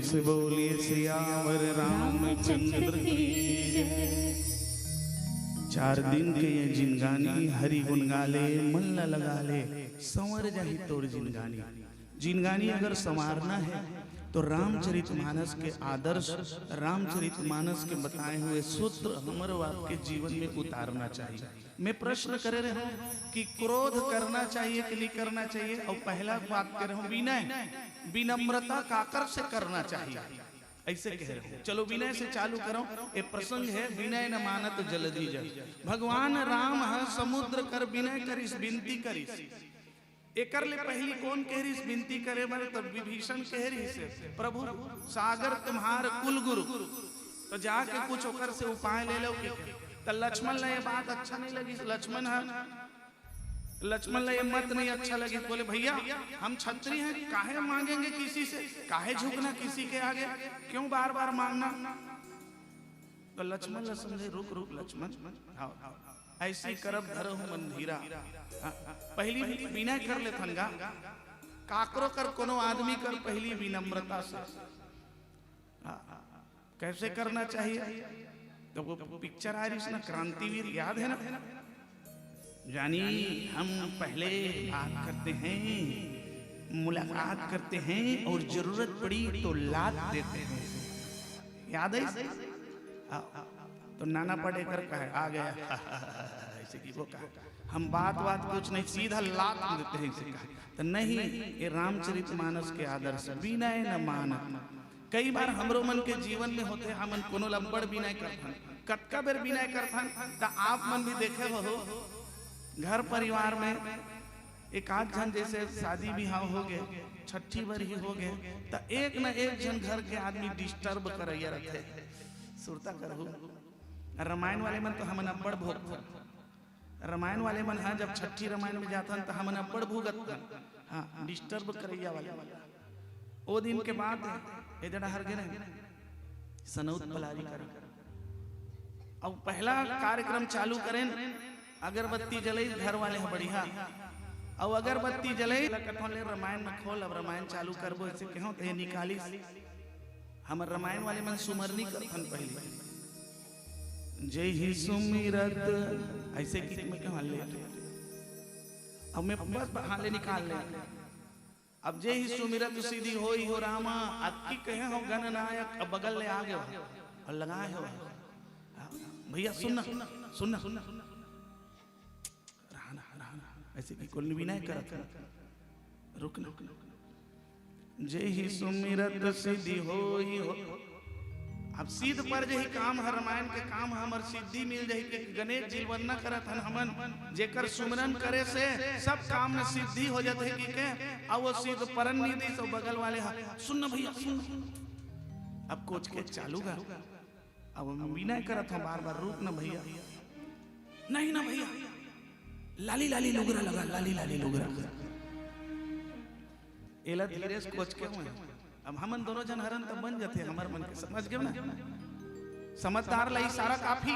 से बोलिए सियावर रामचंद्र की जय। चार दिन के ये जिनगानी हरि गुण गा ले, मन ला लगा ले, संवर जाही तोर जिनगानी। जिनगानी अगर संवारना है तो रामचरित मानस के आदर्श, रामचरित मानस के बताए हुए सूत्र हमर आपके जीवन में उतारना चाहिए। मैं प्रश्न करे रहूं कि क्रोध करना चाहिए कि नहीं करना चाहिए, और पहला बात करे रहूं विनय, विनम्रता काकर से करना चाहिए, ऐसे कह रहे हूं। चलो विनय से चालू करो। ये प्रसंग है विनय न मानत जलधि जड़। भगवान राम ह समुद्र कर विनय करिस, विनती करिस। एकर ले पहली कौन कह रहिस विनती करे बर? तब विभीषण कह रहिस, "प्रभु, सागर तुम्हार कुल गुरु, तो जाके कुछ ओकर से उपाय ले लो।" कि त लक्ष्मण ला ये बात अच्छा नहीं लगिस। लक्ष्मण ह लक्ष्मण ला ये मत नहीं अच्छा लगिस, बोले, "भैया, हम छत्री हैं, काहे मांगेंगे किसी से, काहे झुकना किसी के आगे, क्यों बार बार मांगना?" तो लक्ष्मण ला समझे, "रुक रुक लक्ष्मण, हाँ, ऐसी करब धरहु मन धीरा।" हाँ, पहली विनय कर लेथन गा, काकरो कर, कोनो आदमी कर पहली विनम्रता से। हाँ, कैसे करना चाहिए? तो वो पिक्चर आ रही ना, क्रांतिवीर, याद है ना? यानी हम पहले बात करते हैं, मुलाकात करते हैं और जरूरत पड़ी तो लात देते हैं। याद है? हाँ। तो नाना पटेकर कहे, आ गया। ऐसे कि वो कहा, "हम बात बात कुछ नहीं, सीधा लात देते हैं," इसे कहा। तो नहीं, ये रामचरित मानस के आदर्श, विनय न मानत। कई बार हमरो मन के जीवन में होथे, हमन कोनो ला बड़ विनय करथन, कतका बेर विनय करथन, त आप मन भी देखे हो, घर परिवार में एक आध झन जैसे शादी बिहाव हो गे, छठी बरही हो गे, त एक न एक झन घर के आदमी डिस्टर्ब करैया रथे। सुरता करहू, रामायण वाले मन तो हमन अब्बड़ भोगथन। रामायण वाले मन ह जब छठी रामायण में जाथन त हमन अब्बड़ भुगतथन। हाँ, डिस्टर्ब करैया वाले मन। ओ दिन के बाद ए जड़ा हर गे रहे, सनौत पलारी करा। अब पहला कार्यक्रम चालू करेन, अगरबत्ती जलई घर वाले ह बढ़िया। अब अगरबत्ती जलई, कथों ले रामायण में खोल, अब रामायण चालू करबो, ऐसे कहों त ये निकालिस। हमर रामायण वाले मन सुमरनी करथन पहले। जय ही सुमिरत, ऐसे गीत में कहाँ ले? अब मैं बस हाँ ले निकाल ले। अब जय ही सुमिरत सिद्धि होई हो रामा, अतकी कहे हो गणनायक, अब बगल ले आ गए हो और लगाए हो। हाँ, भैया सुनना, सुनना, सुनना। रहना, रहना, ऐसे कि कुल विनय करत, रुकना। जय ही सुमिरत सिद्धि होई हो। अब सिद्ध पर जही काम ह, रामायण के काम ह, हमर सिद्धि मिल जही कि गणेश जी ल वंदना करत हन हमन, जेकर सुमिरन करे से सब काम में सिद्धि हो जाथे कि के, अब वो सिद्ध परन नहीं दी, तो बगल वाले ह, "सुन न भैया, सुन न।" अब कोच के चालू गा, अब हम विनय करत हन बार बार, "रुक न भैया, नहीं न भैया, लाली लाली लुगरा लगा, लाली लाली लुगरा।" एला धीरे से कोच के हुए। अब हमन दोनों झन हरन त बन जथे हमर मन के, समझ गए ना? समझदार ला इशारा काफी,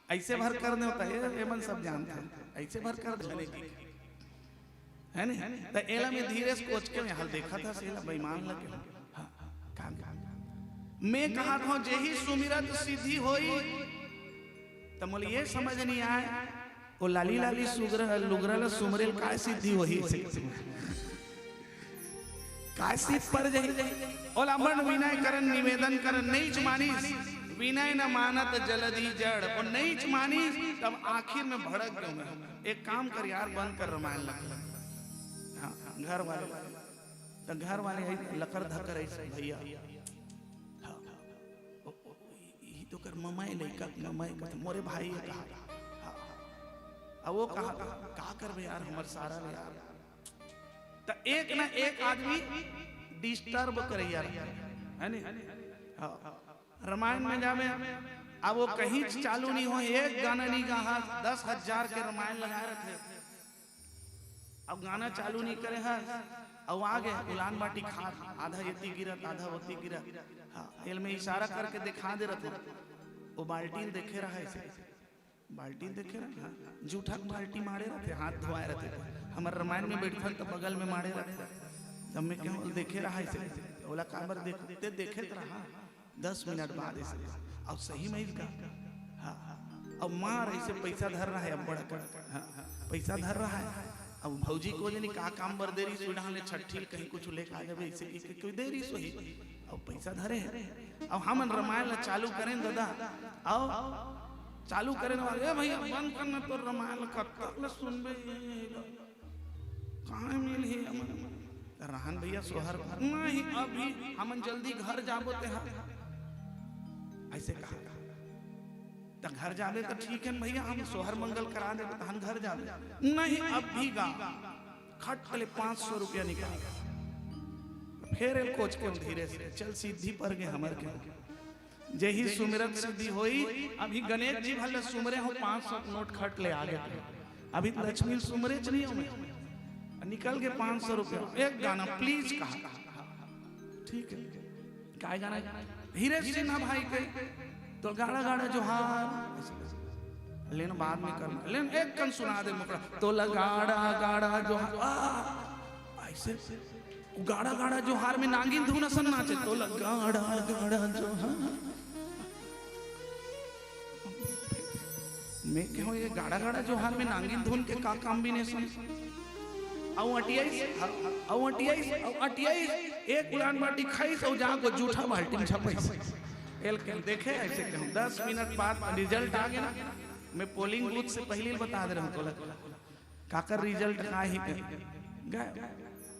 ऐसे भर कर दे होता है, ये मन सब जानते हैं, ऐसे भर कर दे, है नहीं? त एला मैं धीरे से कोच के हुए, हाल देखा था सेला बेईमान लगे। हाँ, हाँ, काम, काम, काम। मैं कहा था, "जेही सुमिरत सिद्धि होई," त मोला ये समझ नहीं आए, ओ लाली लाली सुगरा लुगरा ला सुमरेल काय सिद्धि होही से? काय सिद्ध पर जही? ओला मन विनय करन, निवेदन करन, नईच मानिस, विनय न मानत जलधि जड़, ओ नईच मानिस, तब आखिर में भड़क गयो मैं। एक काम कर यार, बंद कर रामायण ला। हाँ, घर वाले, त घर वाले आई लकर धकर ऐसे भैया। हाँ, ओ, ओ, ई तो कर ममाए लइका, ममाए का, मोरे भाई है कहा। हाँ, हाँ। अब वो कहा, "का करबे यार, हमर सारा रे यार।" त एक ना एक आदमी डिस्टर्ब करैया, है नी? हाँ। रामायण में जावे, अब वो कहीं चालू नहीं हो, एक गाना नहीं गा, हाँ, दस हजार के रामायण लगाए रखे। अब गाना चालू नहीं करे ह, अब आ गए उलान बाटी खार, आधा एती गिरत, आधा ओती गिरत। हाँ, एल में इशारा करके दिखा दे रथे। वो बाल्टीन देखे रहा ऐसे, बाल्टीन देखे रहा, हाँ, जूठा के बाल्टी मारे रथे, हाथ धोआए रथे। हमर रामायण में बैठन त बगल में मारे रथे। तब मैं कहूँ, "देखे रहा ऐसे।" ओला काबर देख, ते देखे त रहा, दस मिनट बाद ऐसे। अब सही में इसका, हाँ, अब मार ऐसे पैसा धर रहा है, अब बड़ा कर, हाँ, पैसा धर रहा है। अब भौजी को जनी का काम बर दे रही, सुई डाहन ले छट्ठी ल कहीं कुछ लेके आ जाबे, ऐसे कि, कि कोई दे रही सोही, अब पैसा धरे है। अब हमन रामायण ला चालू करें दादा, अब चालू करें वाले, "ए भैया बंद करना तो रामायण ला, कब तक ले सुनबे, ये, ये, ये।" कहाँ मिलही हमन? रहन भैया सोहर, "नहीं, अभी हमन जल्दी घर जाबो तेहा।" ऐसे कहा। "त घर जाबे त ठीक है भैया, हम सोहर मंगल करा देबो, तहन घर जाबे।" "नहीं, अभी गा।" खट ले पाँच सौ रुपया निकाल। फेर एल कोच के धीरे से, "चल सिद्धि पर गे हमर के।" जेही सुमिरत सिद्धि होई। अभी गणेश जी भले सुमरे हो, पाँच सौ नोट खट ले आगे। अभी तो लक्ष्मी सुमरे च नहीं हो, निकल के पाँच सौ रुपया। "एक गाना प्लीज," कहा। "ठीक है।" "काय गाना?" "हीरे सिन्हा भाई के तो गाड़ा गाड़ा जोहार।" "लेन बाद में कर, लेन एक कन सुना दे मुकरा।" "तो लगाड़ा गाड़ा जोहार।" आ, ऐसे गाड़ा गाड़ा जोहार में नागिन धुन असन नाचे, "तो लगाड़ा गाड़ा जोहार।" मैं कहूँ, "ये गाड़ा गाड़ा जोहार में नागिन धुन के का कॉम्बिनेशन?" अउ अटियाईस, अउ अटियाईस, अउ अटियाईस, एक उलान बाटी खाईस, अउ जाको जूठा बाल्टी में झपईस। एल के देखे, ऐसे कहूँ, दस मिनट बाद रिजल्ट आ गया ना, मैं पोलिंग बूथ से पहले ही बता दे रहा हूँ, तोला काकर रिजल्ट का ही गए।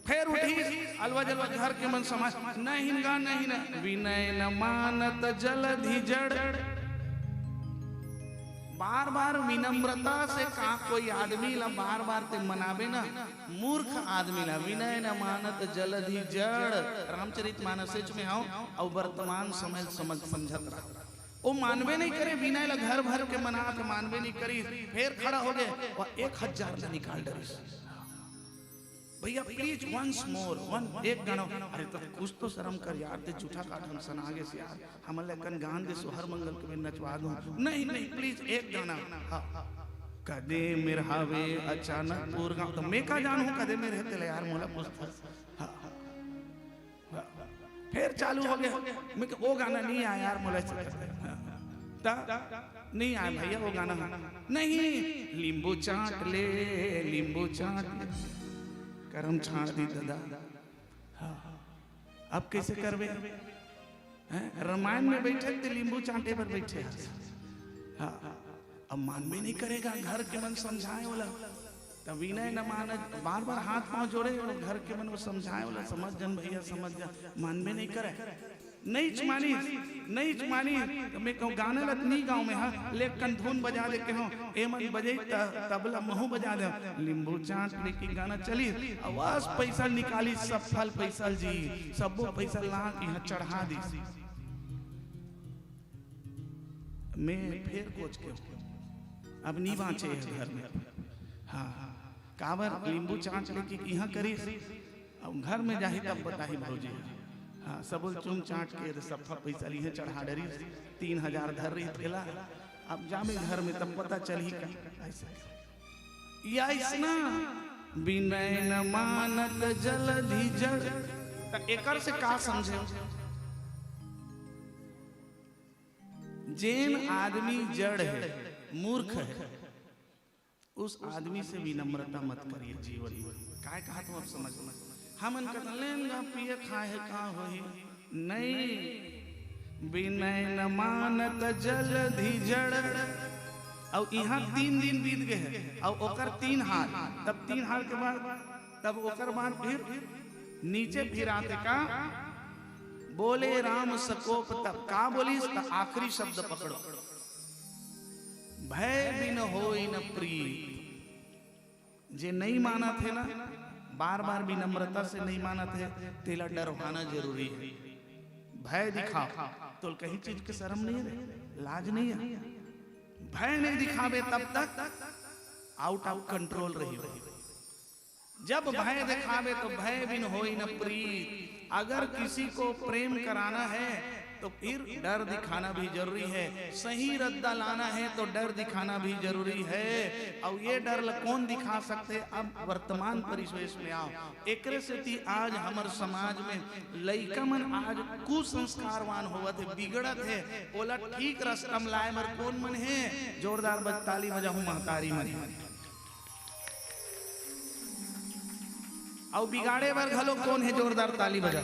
फेर उठी अलवा जलवा घर के मन समाज, "नहीं गा, नहीं ना।" "विनय न मानत जलधि जड़।" बार बार विनम्रता से का कोई आदमी ला बार बार ते मनाबे ना, मूर्ख आदमी ला। "विनय न मानत जलधि जड़।" रामचरित मानसेच में आओ, अउ वर्तमान समय समझ समझत रहा। वो मानबे नहीं करे, विनय ला घर भर के मना के मानबे नहीं करी, फेर खड़ा हो गए और एक हजार ला निकाल डरिस। "भैया प्लीज वंस मोर वन, एक गाना।" "अरे तो कुछ तो शर्म कर यार, ते जूठा काठ हम सना गे यार, हमन ला कन गान दे, सोहर मंगल के नचवा दूं।" "नहीं नहीं प्लीज एक गाना।" हाँ। "कदे मेर हावे अचानक पूर गाँव।" तो मैं का जानूं कदे मेर हे तेला यार, मोला पूछता। हाँ। फेर चालू हो गया। मैं कहा, "वो गाना नहीं आया यार, मोला ऐसे करते।" हाँ। ता नहीं आया भैया वो गाना। "नहीं, लींबू चाट ले, लींबू चाट ले।" करम छाट दी दादा। हाँ। अब कैसे करबे? हैं? रामायण में बैठे ते लींबू चाटे पर बैठे हैं। हाँ। अब मानबे नहीं करेगा, घर के मन समझाए वाला। तब विनय न मानत, बार बार हाथ पांव जोड़े और घर के मन वो समझाए वाला, "समझ जन भैया, समझ जन।" मानबे नहीं करे। नईच मानिस, नईच मानिस। तो मैं कहूँ, "गाना लत नहीं गाँव में, हाँ, लेकिन धुन बजा दे के हो, एमन बजे त-, तबला महू बजा दे।" लींबू चाट लेके गाना चली, आवाज पैसा निकाली, सब फल पैसा जी, सबो पैसा ला के यहाँ चढ़ा दी। मैं फेर कोच के, अब नहीं बाँचे हे घर में। हाँ, काबर लींबू चाट लेके इहाँ करिस, अब घर में जाही तब बताही भौजी। हाँ, सबो चुम चाट के सफा पैसा लिए चढ़ा डरिस, तीन हजार धर रही थेला। अब जाबे घर में तब पता चलही का। ऐसे या इसना विनय न मानत जलधि जड़। त एकर से का समझे? जेन आदमी जड़ है, मूर्ख है, उस आदमी से विनम्रता मत करिए जीवन में। काय कहा तुम अब समझ में? हमन कतन लेन गा पिए खाए है, का होही? नहीं, विनय न मानत जलधि जड़। अब यहाँ तीन दिन बीत गए हैं, अब ओकर तीन हाल, तब तीन हाल के बाद, तब ओकर बाद फिर नीचे फिर आते का, "बोले राम सकोप तप।" का बोलिस? त आखिरी शब्द पकड़ो, "भय बिन होई न प्रीत।" जे नहीं मानत हे ना, बार बार विनम्रता से नहीं मानत हे, तेला डरवाना जरूरी है। भय दिखाओ, तो कहीं चीज के शर्म नहीं है, लाज नहीं है। भय नहीं दिखावे तब तक out of control रही हो। जब भय दिखावे तो "भय बिन होई न प्रीत।" अगर किसी को प्रेम कराना है तो फिर डर दिखाना भी जरूरी है। सही रद्दा लाना है तो डर दिखाना भी जरूरी है। अउ ये डर ल कौन दिखा सकथे? अब वर्तमान परिवेश में आओ, एकरे सेती आज हमर समाज में लइका मन आज कुसंस्कारवान होवत हे, बिगड़त हे। ओला ठीक रस्ता म लाए बर कौन मन हे? जोरदार बज-, ताली बजाहू महतारी मन। अउ बिगाड़े बर घलो कौन हे? जोरदार ताली बजा।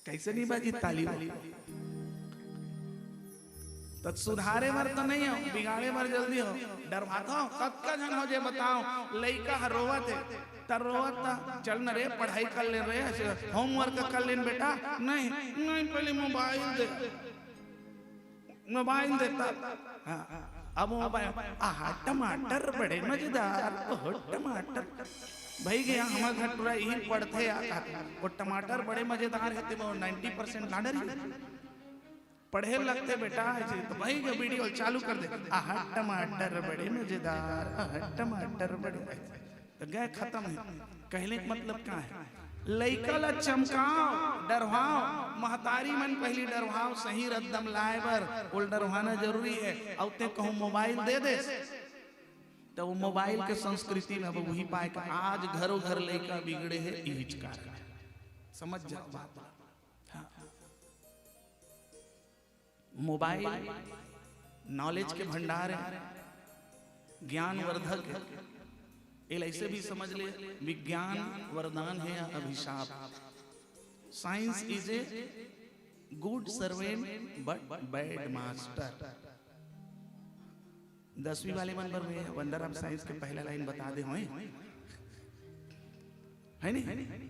कैसे नहीं बाजी ताली? त सुधारे बर तो नहीं हो, बिगाड़े बर जल्दी हो। डरवात हो, कतका झन हो जे बताओ, लइका ह रोवत हे, त रोवत त चल न रे, पढ़ाई कर ले रे, होमवर्क कर लेन बेटा। नहीं, नहीं, पहले मोबाइल दे, मोबाइल देता। हाँ, अब मोबाइल, आहा, टमाटर बड़े मजेदार, ओहो, टमाटर। भाई गया, हमर घर टूरा यही पढ़थे यार, वो टमाटर बड़े मजेदार हे, ते वो नाइंटी परसेंट ला डरी। पढ़े लगथे बेटा, ऐसे तो भाई के वीडियो चालू कर दे, आहा, टमाटर बड़े मजेदार, आहा, टमाटर बड़े। त गए, खतम हे। कहले के मतलब का हे? लइका ला चमकाव, डरवाव, महतारी मन पहली डरवाव, सही रद्दा म लाए बर ओला डरवाना जरूरी हे। अउ ते कहूँ मोबाइल दे देस, त वो मोबाइल के संस्कृति में अब वही पाए के आज घरो घर लइका बिगड़े हे, इहीच कारण हे। समझ जाओ बात ला। हाँ। मोबाइल नॉलेज के भंडार हे, ज्ञानवर्धक हे। एला ऐसे भी समझ ले, विज्ञान वरदान हे या अभिशाप। Science is a good servant but bad master। दसवीं वाले मन बर मैं वंडर ऑफ साइंस के पहला लाइन बता दे हों, है नहीं?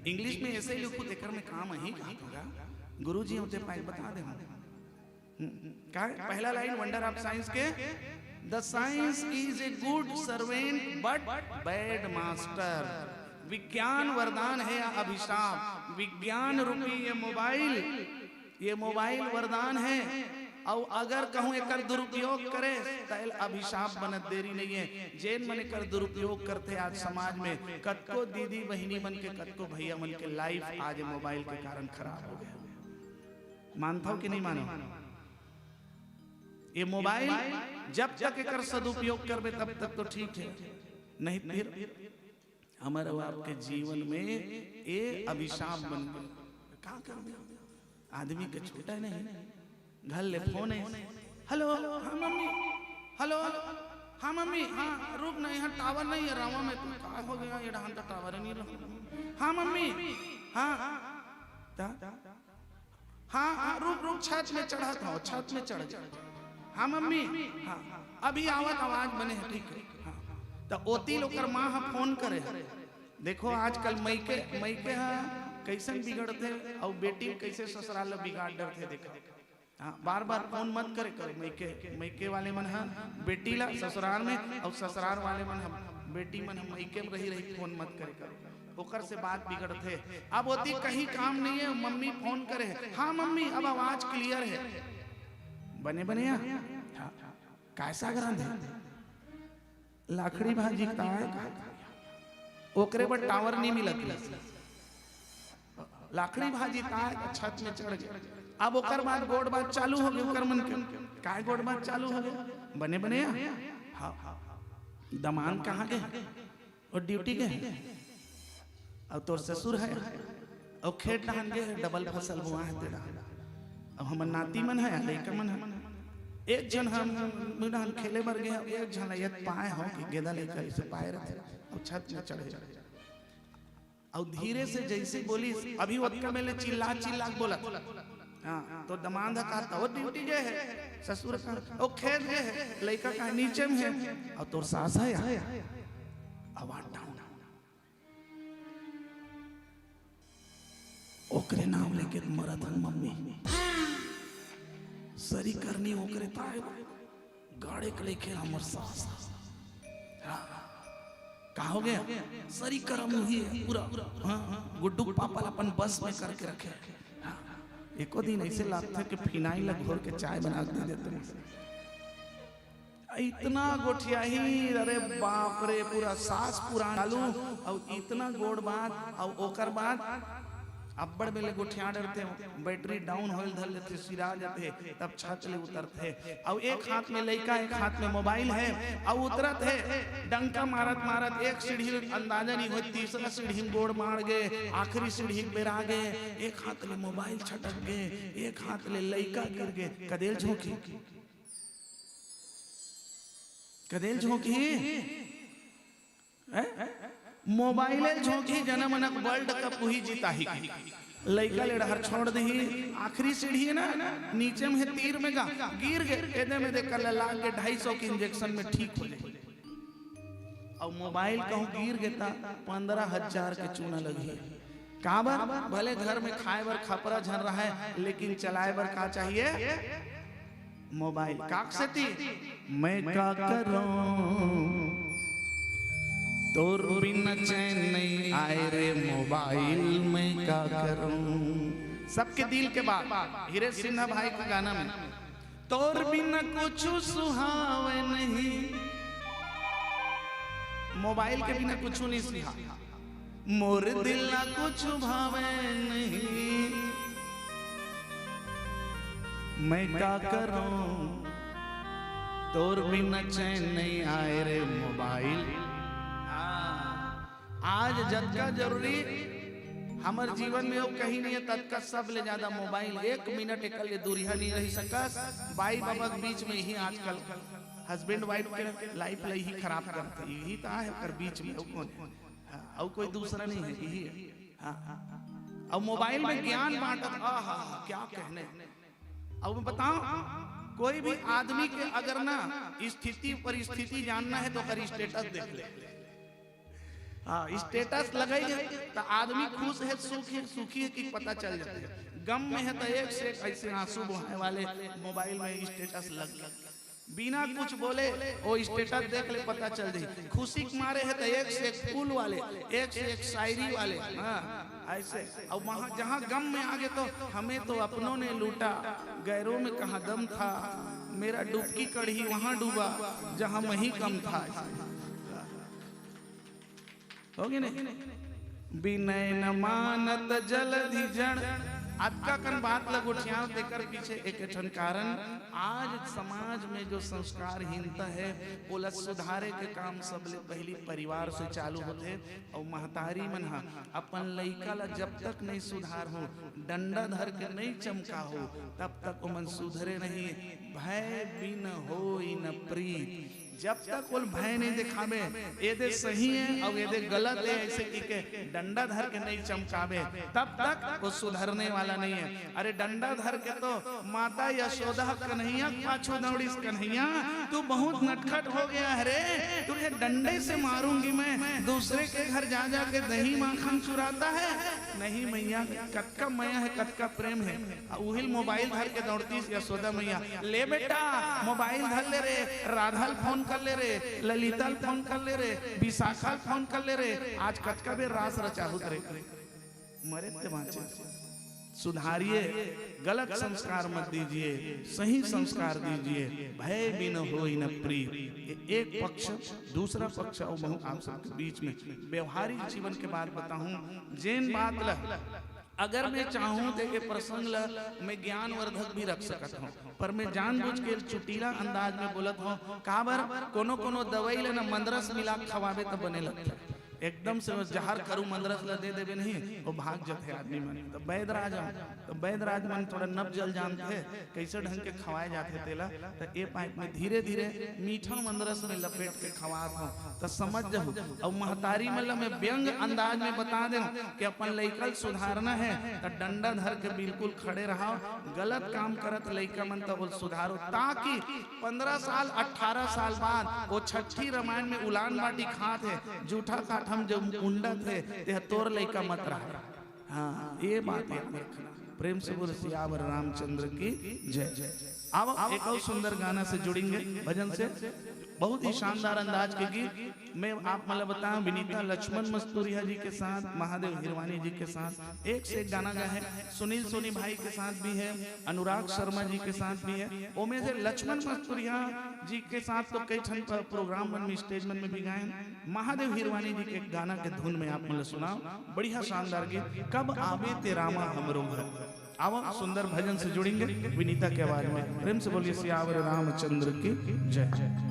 इंग्लिश में ऐसे ही लिखू, तेकर में काम आही, कहा होगा, गुरुजी होते पाए बता दे हों। हम्म, का हे? पहला लाइन वंडर ऑफ साइंस के, "The science is a good servant but bad master।" विज्ञान वरदान हे या अभिशाप? विज्ञान रूपी ये मोबाइल, ये मोबाइल वरदान हे, अउ अगर कहूँ एकर दुरुपयोग करे, त एला अभिशाप बनत देरी नहीं हे। जेन मन एकर दुरुपयोग करथे आज समाज में, कतको दीदी बहिनी मन के, कतको भैया मन के लाइफ आज मोबाइल के कारण खराब हो गया। मानथव कि नहीं मानो? ये मोबाइल जब तक एकर सदुपयोग करबे तब तक तो ठीक हे, नहीं फिर हमर अउ आपके जीवन में ये अभिशाप बन गे। का करबे? आदमी के छूटे नहीं। घर ले फोन हे, "हेलो, हाँ मम्मी, हेलो, हाँ मम्मी, हाँ, रुक ना, यहाँ टावर नहीं हे रावा में।" तू का हो गया, ये डहान त टावर नहीं रहा। "हाँ मम्मी, हाँ, ता, हाँ, हाँ, रुक, रुक, छत में चढ़त हँव, छत में चढ़ जा। हाँ मम्मी, हाँ, अभी आवत, आवाज बने हे, ठीक हे।" हाँ, त ओती ले ओकर माँ ह फोन करे हे। देखो आजकल मइके, मइके ह कइसन बिगड़थे अउ बेटी कइसे ससुराल ल बिगाड़ डरथे, देखो। हाँ, बार-बार फोन मत करे करो, मइके, मइके वाले मन ह बेटी ला ससुराल में अउ ससुराल वाले मन ह बेटी मन ह मइके में रही, रही फोन मत करे करो, ओकर से बात बिगड़थे। अब ओती कहीं काम नहीं हे, मम्मी फोन करे हे, "हाँ मम्मी, अब आवाज क्लियर हे।" बने, बने या? हाँ। काय साग रांधे? लाखड़ी भाजी ताय का? ओकरे बर टावर नहीं मिलत हे। लाखड़ी भाजी ताय का, छत में चढ़ गे। अब ओकर बाद गोठ बात चालू हो गे, ओकर मन के, "काय गोठ बात चालू हो गे?" बने, बने या? हाँ। दमांद कहाँ गे? वो ड्यूटी गे हे। अउ तोर ससुर हे, अउ खेत डहान गे हे, डबल फसल बोआ हे तेला। अउ हमर नाती मन हे, लइका मन हे। एक झन हम डहान खेले बर गे हे, एक झन ला ये पाए हों कि गेंदा लइका अइसे पाए रथे, अउ छत में चढ़े। अउ धीरे से जइसे बोलिस, अभी ओतका में ले चिल्ला चिल्ला के बोलत। हाँ, तो दमांद ह कहत, "वो ड्यूटी गे हे, ससुर का, वो खेत गे हे, लइका का नीचे में हे, अउ तोर सास हे या?" आवाज डाउन। ओकरे नाम लेके मरत हन मम्मी। सरी करनी ओकरे ताय। गाड़े के लेके हमर सास। हाँ। का हो गया? सरी करम हुई है पूरा। हाँ, हाँ। गुड्डू के पापा ला अपन बस में करके रखे। हाँ। एको दिन ऐसे लागथे कि फिनाइल ला घोर के चाय बना के दे देते हैं। इतना गोठियाही, अरे बाप रे, पूरा सास पुरान चालू, अउ इतना गोठ बात, अउ ओकर बाद अब्बड़ बेले गोठिया डरथे, बैटरी डाउन होए ल धर लेथे, सिरा जाथे, तब छत ले उतरथे। अउ एक हाथ में लइका, एक हाथ में मोबाइल हे, अउ उतरत हे, डंका मारत मारत एक सीढ़ी अंदाजा नहीं होय, तीसरा सीढ़ी में गोड़ मार गे, आखिरी सीढ़ी के बेरा गे, एक हाथ ले मोबाइल छटक गे, एक हाथ ले लइका गिर गे, कदेल झोंकी, कदेल झोंकी। हैं? मोबाइले झोंकी, जनमनक वर्ल्ड कप उही जिताही। लइका ले डहर छोड़ दिही, आखिरी सीढ़ी हे ना, नीचे में हे तीर में गा, गिर गे, एदे में दे कर लाग के ढाई सौ के इंजेक्शन में ठीक हो जाही। अउ मोबाइल कहूँ गिर गे त पंद्रह हजार के चूना लगही। काबर? भले घर में खाए बर खपरा झन रहय, लेकिन चलाए बर का चाहिए? मोबाइल। काक सेती? मैं का करूं, तोर बिना चैन नहीं आए रे मोबाइल, मैं का करूं। सबके दिल के बात, हीरे सिन्हा भाई के गाना में, तोर बिना कुछ सुहावे नहीं, मोबाइल के बिना कुछ नहीं सुहा, मोर दिल ला कुछ भावे नहीं, मैं का करूं, तोर बिना चैन नहीं आए रे मोबाइल। हाँ, आज जतका जरूरी हमर जीवन में अउ कहीं नहीं है, ततका सब ले ज्यादा मोबाइल। एक मिनट एकर ले दूरिहा नहीं रह सकस। बाई बाबा के बीच में ही आजकल हस्बैंड वाइफ के लाइफ ला ही खराब करथे, यही तो आहे ओकर बीच में, अउ कौन है? हाँ, अउ कोई दूसरा नहीं है, यही है। हाँ, हाँ। अउ मोबाइल में ज्ञान बांटत, आहा, क्या कहने। अब मैं बताऊं, कोई भी आदमी के अगर ना स्थिति परिस्थिति जानना है तो ओकर स्टेटस देख ले। हाँ, स्टेटस लगाई है तो आदमी खुश है, सुखी है, सुखी है कि पता चल जाता है। गम में है तो एक से एक ऐसे आंसू बहाए वाले मोबाइल में स्टेटस लग गए। बिना कुछ बोले वो स्टेटस देख ले, पता चल जाई। खुशी के मारे है तो एक से एक फूल वाले, एक से एक शायरी वाले। हाँ, ऐसे। अब वहां जहां गम में आगे तो हमें तो अपनों ने लूटा, गैरों में कहाँ दम था, मेरा डुबकी कढ़ी वहां डूबा जहां मैं ही कम था। होगे नहीं? बिनय न मानत जलधि जड़। अतका कन बात ल गोठियाव, तेकर पीछे एक ठन कारण, आज समाज में जो संस्कारहीनता है, ओला सुधारे के काम सबले पहली परिवार से चालू होथे। अउ महतारी मन ह अपन लइका ल जब तक नहीं सुधार हो, डंडा धर के नहीं चमका हो, तब तक ओमन सुधरे नहीं। भय बिन होई न प्रीत। जब तक ओल भय नहीं दिखाबे, एदे सही है अउ एदे गलत है, ऐसे कहिके डंडा धर के नहीं चमकाबे, तब तक वो सुधरने वाला नहीं है। अरे, डंडा धर के तो माता यशोदा कन्हैया के पाछू दौड़िस, "कन्हैया, तू बहुत नटखट हो गया है रे, तुझे डंडे से मारूंगी मैं, दूसरे के घर जा जा के दही माखन चुराता है।" नहीं मैया, कतका मया है, कतका प्रेम है। आ उहिल मोबाइल धर के दौड़तीस यशोदा मैया, "ले बेटा, मोबाइल धर ले रे, राधा ल फोन कर ले रे, ललिता ल फोन कर ले रे, विशाखा ल फोन कर ले रे, आज कतका बेर रास रचाहू रे।" मरे ते बाँचे। सुधारिए, गलत संस्कार मत दीजिए, सही संस्कार दीजिए। भय बिन होई न प्रीत। ये एक पक्ष। दूसरा पक्ष अउ बहुत आप सबके बीच में व्यवहारिक जीवन के बात बताहूँ, जेन बात ल अगर मैं चाहूं तो ये प्रसंग ल मैं ज्ञानवर्धक भी रख सकत हूं, पर मैं जानबूझ के चुटीला अंदाज में बोलत हूं। काबर? कोनो कोनो दवाई ल ना मंदरस मिला के खवाबे त बने लगथे। एकदम से जहर करू मंदरस ल दे देबे नहीं, वो भाग जथे आदमी मन। तो वैदराज, तो वैदराज मन थोड़ा नब जल जानथे, कैसे ढंग के खवाए जाथे तेला। त ए पाइप में धीरे धीरे मीठा मंदरस में लपेट के खवात हूं, त समझ जहू। अउ महतारी मन ल मैं व्यंग अंदाज में बता देव कि अपन लइका ल सुधारना है, त डंडा धर के बिल्कुल खड़े रहो। गलत काम करत लइका मन त ओल सुधारो, ताकि पंद्रह साल, अठारह साल बाद वो छठी रामायण में उलान बाटी खात है, जूठा काठम जब उंडत है, तेह तोर लइका मत रहे। हाँ, ये बात याद रखना। प्रेम से बोल सियावर रामचंद्र की जय। अब एक और सुंदर गाना से जुड़ेंगे, भजन से। बहुत ही शानदार अंदाज के गीत। मैं आप मन ल बताऊं, विनीता लक्ष्मण मस्तुरिया जी के साथ, महादेव हिरवानी जी के साथ एक से एक गाना गा हे। सुनील सोनी भाई के साथ भी हे, अनुराग शर्मा जी के साथ भी हे। ओमे से लक्ष्मण मस्तुरिया जी के साथ तो कई ठन प-, प्रोग्राम मन में, स्टेज मन में भी गाए हे। महादेव हिरवानी जी के एक गाना के धुन में आप मन ल सुनाओ, बढ़िया शानदार गीत, कब आबे ते रामा हमरो घर। आवो, सुंदर भजन से जुड़ेंगे विनीता के आवाज में। प्रेम से बोलिए सियावर रामचंद्र की जय।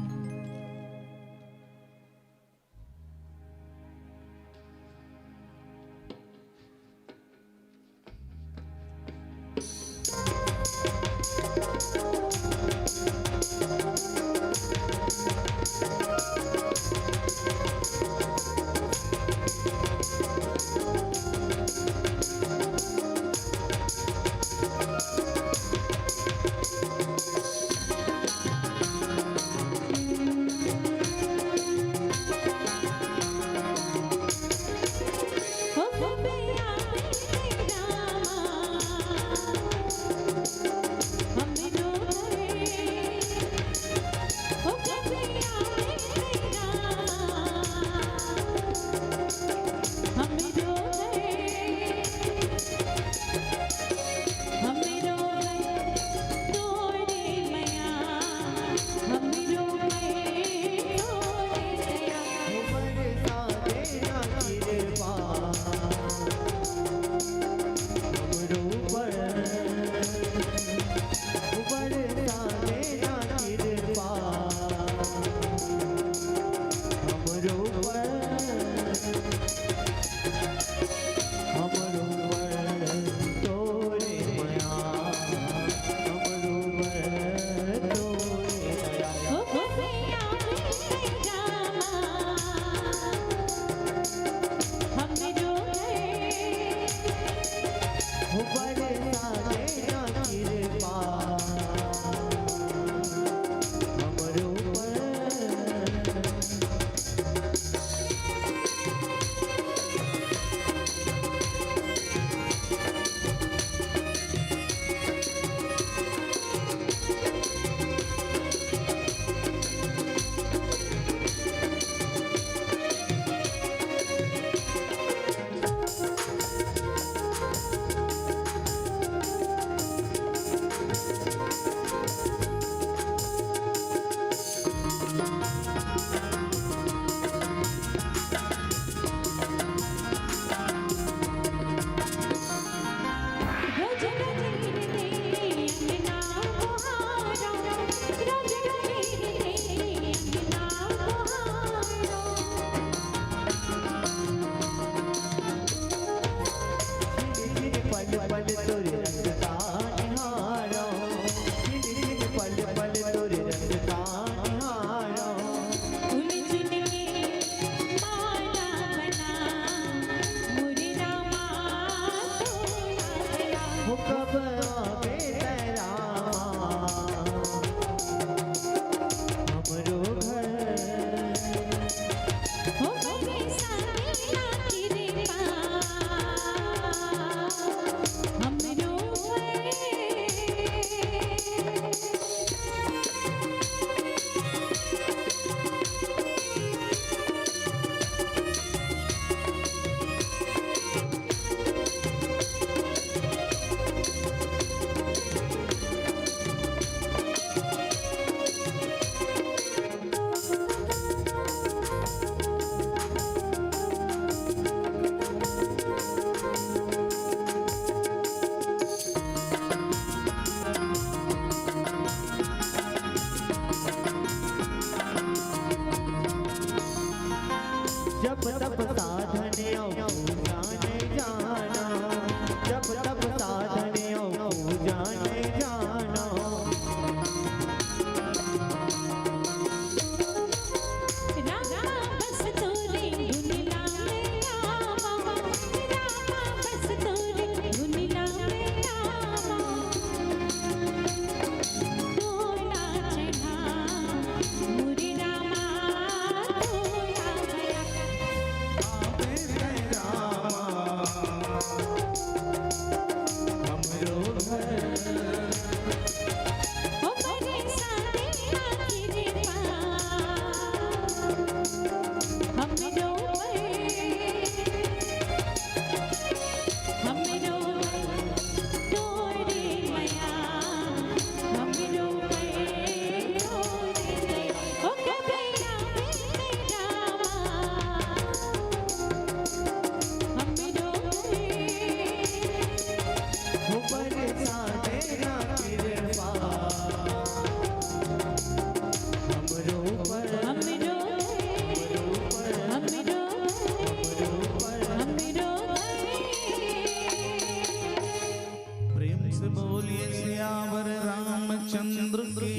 बोलिए सियावर रामचंद्र की।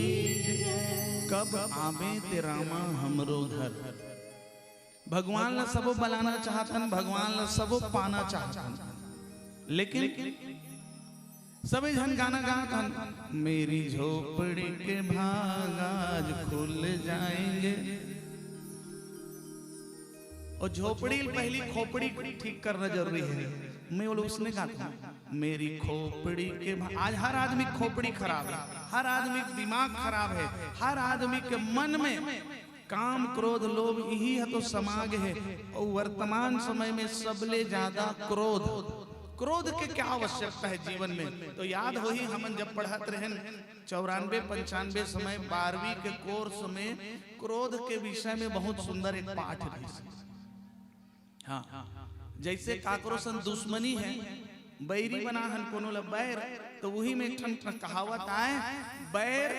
कब आबे ते रामा हमरो घर। भगवान ला सबो बलाना चाहत हन, भगवान ला सबो पाना चाहत हन, लेकिन सबे झन गाना गात हन, मेरी झोपड़ी के भाग आज खुल जाएंगे। और झोपड़ी पहली खोपड़ी ठीक करना जरूरी है। मैं बोलो उसने गाता हूँ, मेरी खोपड़ी के भा-, आज हर आदमी खोपड़ी खराब है, हर आदमी दिमाग खराब है, हर आदमी के मन में काम, क्रोध, लोभ, यही ह तो समाग है। और वर्तमान समय में सबले ज्यादा क्रोध, क्रोध के क्या आवश्यकता है जीवन में? तो याद होही, हमन जब पढ़त रहन चौरानबे पंचानबे समय, बारहवीं के कोर्स में क्रोध के विषय में बहुत सुंदर एक पाठ रहिस। हाँ, जैसे काकरो सन दुश्मनी है, बैरी बना हन कोनो ला बैर, तो वही में एक ठन कहावत आए, बैर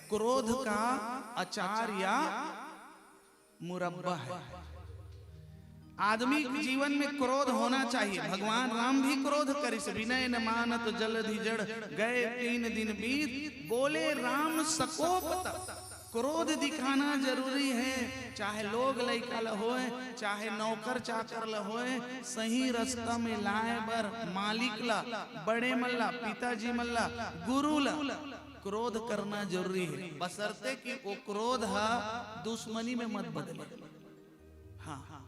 क्रोध का अचार या मुरब्बा है। आदमी के जीवन में क्रोध होना चाहिए। भगवान राम भी क्रोध करिस, विनय न मानत जलधि जड़, गए तीन दिन बीत, बोले राम सकोप तप। क्रोध दिखाना जरूरी है, चाहे लोग लइका ल होय, चाहे नौकर चाकर ल होय, सही रास्ता में लाए बर मालिक ल, बड़े मन ल, पिताजी मन ल, गुरु ल क्रोध करना जरूरी है, बशर्ते कि वो क्रोध ह दुश्मनी में मत बदले। हाँ,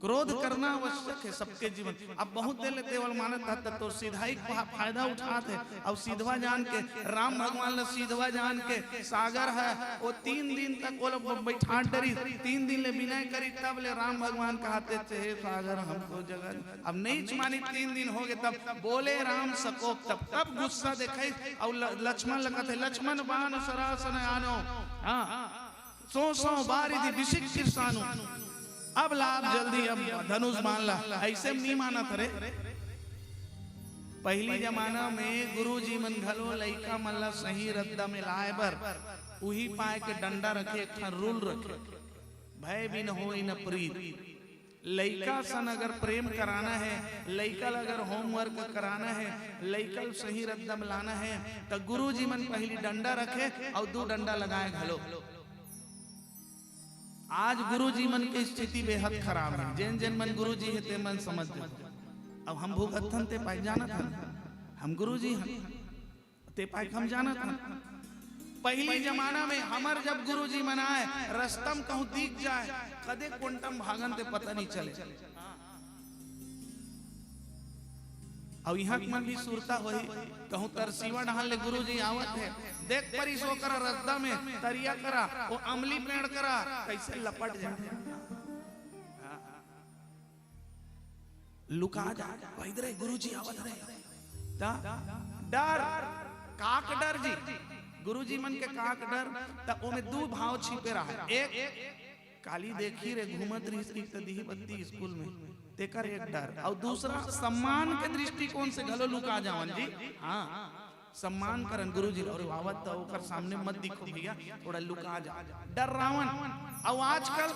क्रोध करना आवश्यक है सबके जीवन। अब बहुत देर ले तेवल मानत था, त तो सीधाई फा-, फायदा उठात है। अब सीधवा जान के, राम भगवान ला सीधवा जान के, सागर है, वो तीन दिन तक वो लोग बैठान डरी, तीन दिन ले विनय करी, तब ले राम भगवान कहते थे, "हे सागर, हमको जगह।" अब नहीं मानी, तीन दिन हो गए, तब बोले राम सकोप, तब, तब गुस्सा देखाई। और ल-, लक्ष्मण लगत है, "लक्ष्मण बाण सरासन आनो।" हाँ, सौ सौ बारिधि बिसिक किरसानु। अब लाभ जल्दी, अब धनुष बाण ला। ऐसे नहीं मानत रे। पहली जमाना में गुरुजी मन घलो लइका मन ला सही रद्दा में लाए बर उही पाए के डंडा रखे, एक ठन रूल रखे, भय बिन होई न प्रीत। लइका सन अगर प्रेम कराना है, लइका ला अगर होमवर्क कराना है, लइका ला सही रद्दा में लाना है, त गुरुजी मन पहली डंडा रखे और दू डंडा लगाए घलो। आज गुरुजी मन के स्थिति बेहद खराब है। जेन जेन मन गुरुजी है, ते मन समझ जाओ। अब हम भुगतथन, ते पाए जानत हन, हम गुरुजी हन, ते पाए हम जानत हन। पहली जमाना में हमर जब गुरुजी मन आए, रस्ता में कहूँ दिख जाए, कदे कोंटा म भागन ते पता नहीं चले। अउ इहाँ के मन भी सुरता होही, कहूँ तरसीवा डहान ले गुरुजी आवत हे, देख परिस ओकरा रद्दा में तरिया करा, वो अमली पेड़ करा, कैसे लपट जाए। लुका जा, "वही दे रे, गुरुजी आवत रे।" त डर, काक डर जी, गुरुजी मन के काक डर, त ओमे दू भाव छिपे रहा। एक, काली देखी रे, घूमत रहिस कि त दिही बत्ती स्कूल में, तेकर एक डर, अउ दूसरा सम्मान के दृष्टिकोण से घलो लुका जावन जी। हाँ, सम्मान करन गुरुजी, अरे आवत त ओकर सामने मत दिखो भैया, थोड़ा लुका जा, डर्रावन। अउ आजकल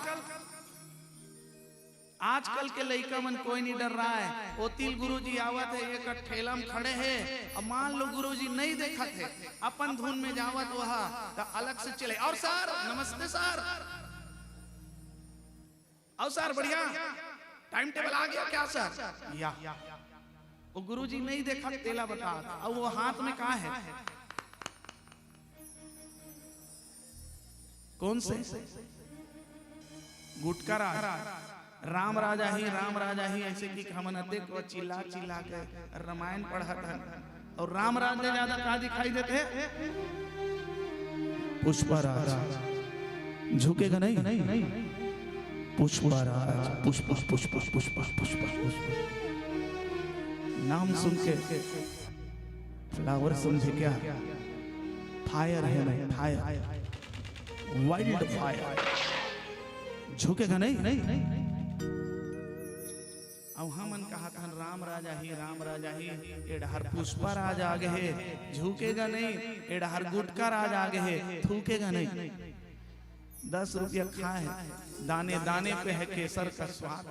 आजकल के लइका मन कोई नहीं डर्राय। ओती ले गुरुजी आवत हे, एक ठेला में खड़े हे, अब मान लो गुरुजी नहीं देखत हे, अपन धुन में जावत वहा, त अलग से चले, "और सर, नमस्ते सर, और सर, बढ़िया, टाइम टेबल आ गया क्या सर?" या वो गुरुजी नहीं देखत, तेला बतात, अउ वो हाथ में का हे? कौन से? गुटका राज। राम राज आही, राम राज आही, ऐसे कि हमन अतेक वो चिल्ला चिल्ला के रामायण पढ़त हन। अउ राम राज ले ज्यादा का दिखाई देथे? पुष्पा राज। झुकेगा नहीं? पुष्पा राज, पुष्पा, पुष्पा, पुष्पा, पुष्पा, पुष्पा। नाम सुन के फ्लावर समझे क्या? फायर है मैं, फायर, वाइल्ड फायर। झुकेगा नहीं? अउ हमन कहत हन, "राम राज आही, राम राज आही।" ए डहर पुष्पा राज आ गे हे, झुकेगा नहीं। ए डहर गुटका राज आ गे हे, थूकेगा नहीं। दस रुपया खाए हे, दाने दाने पे है केसर का स्वाद।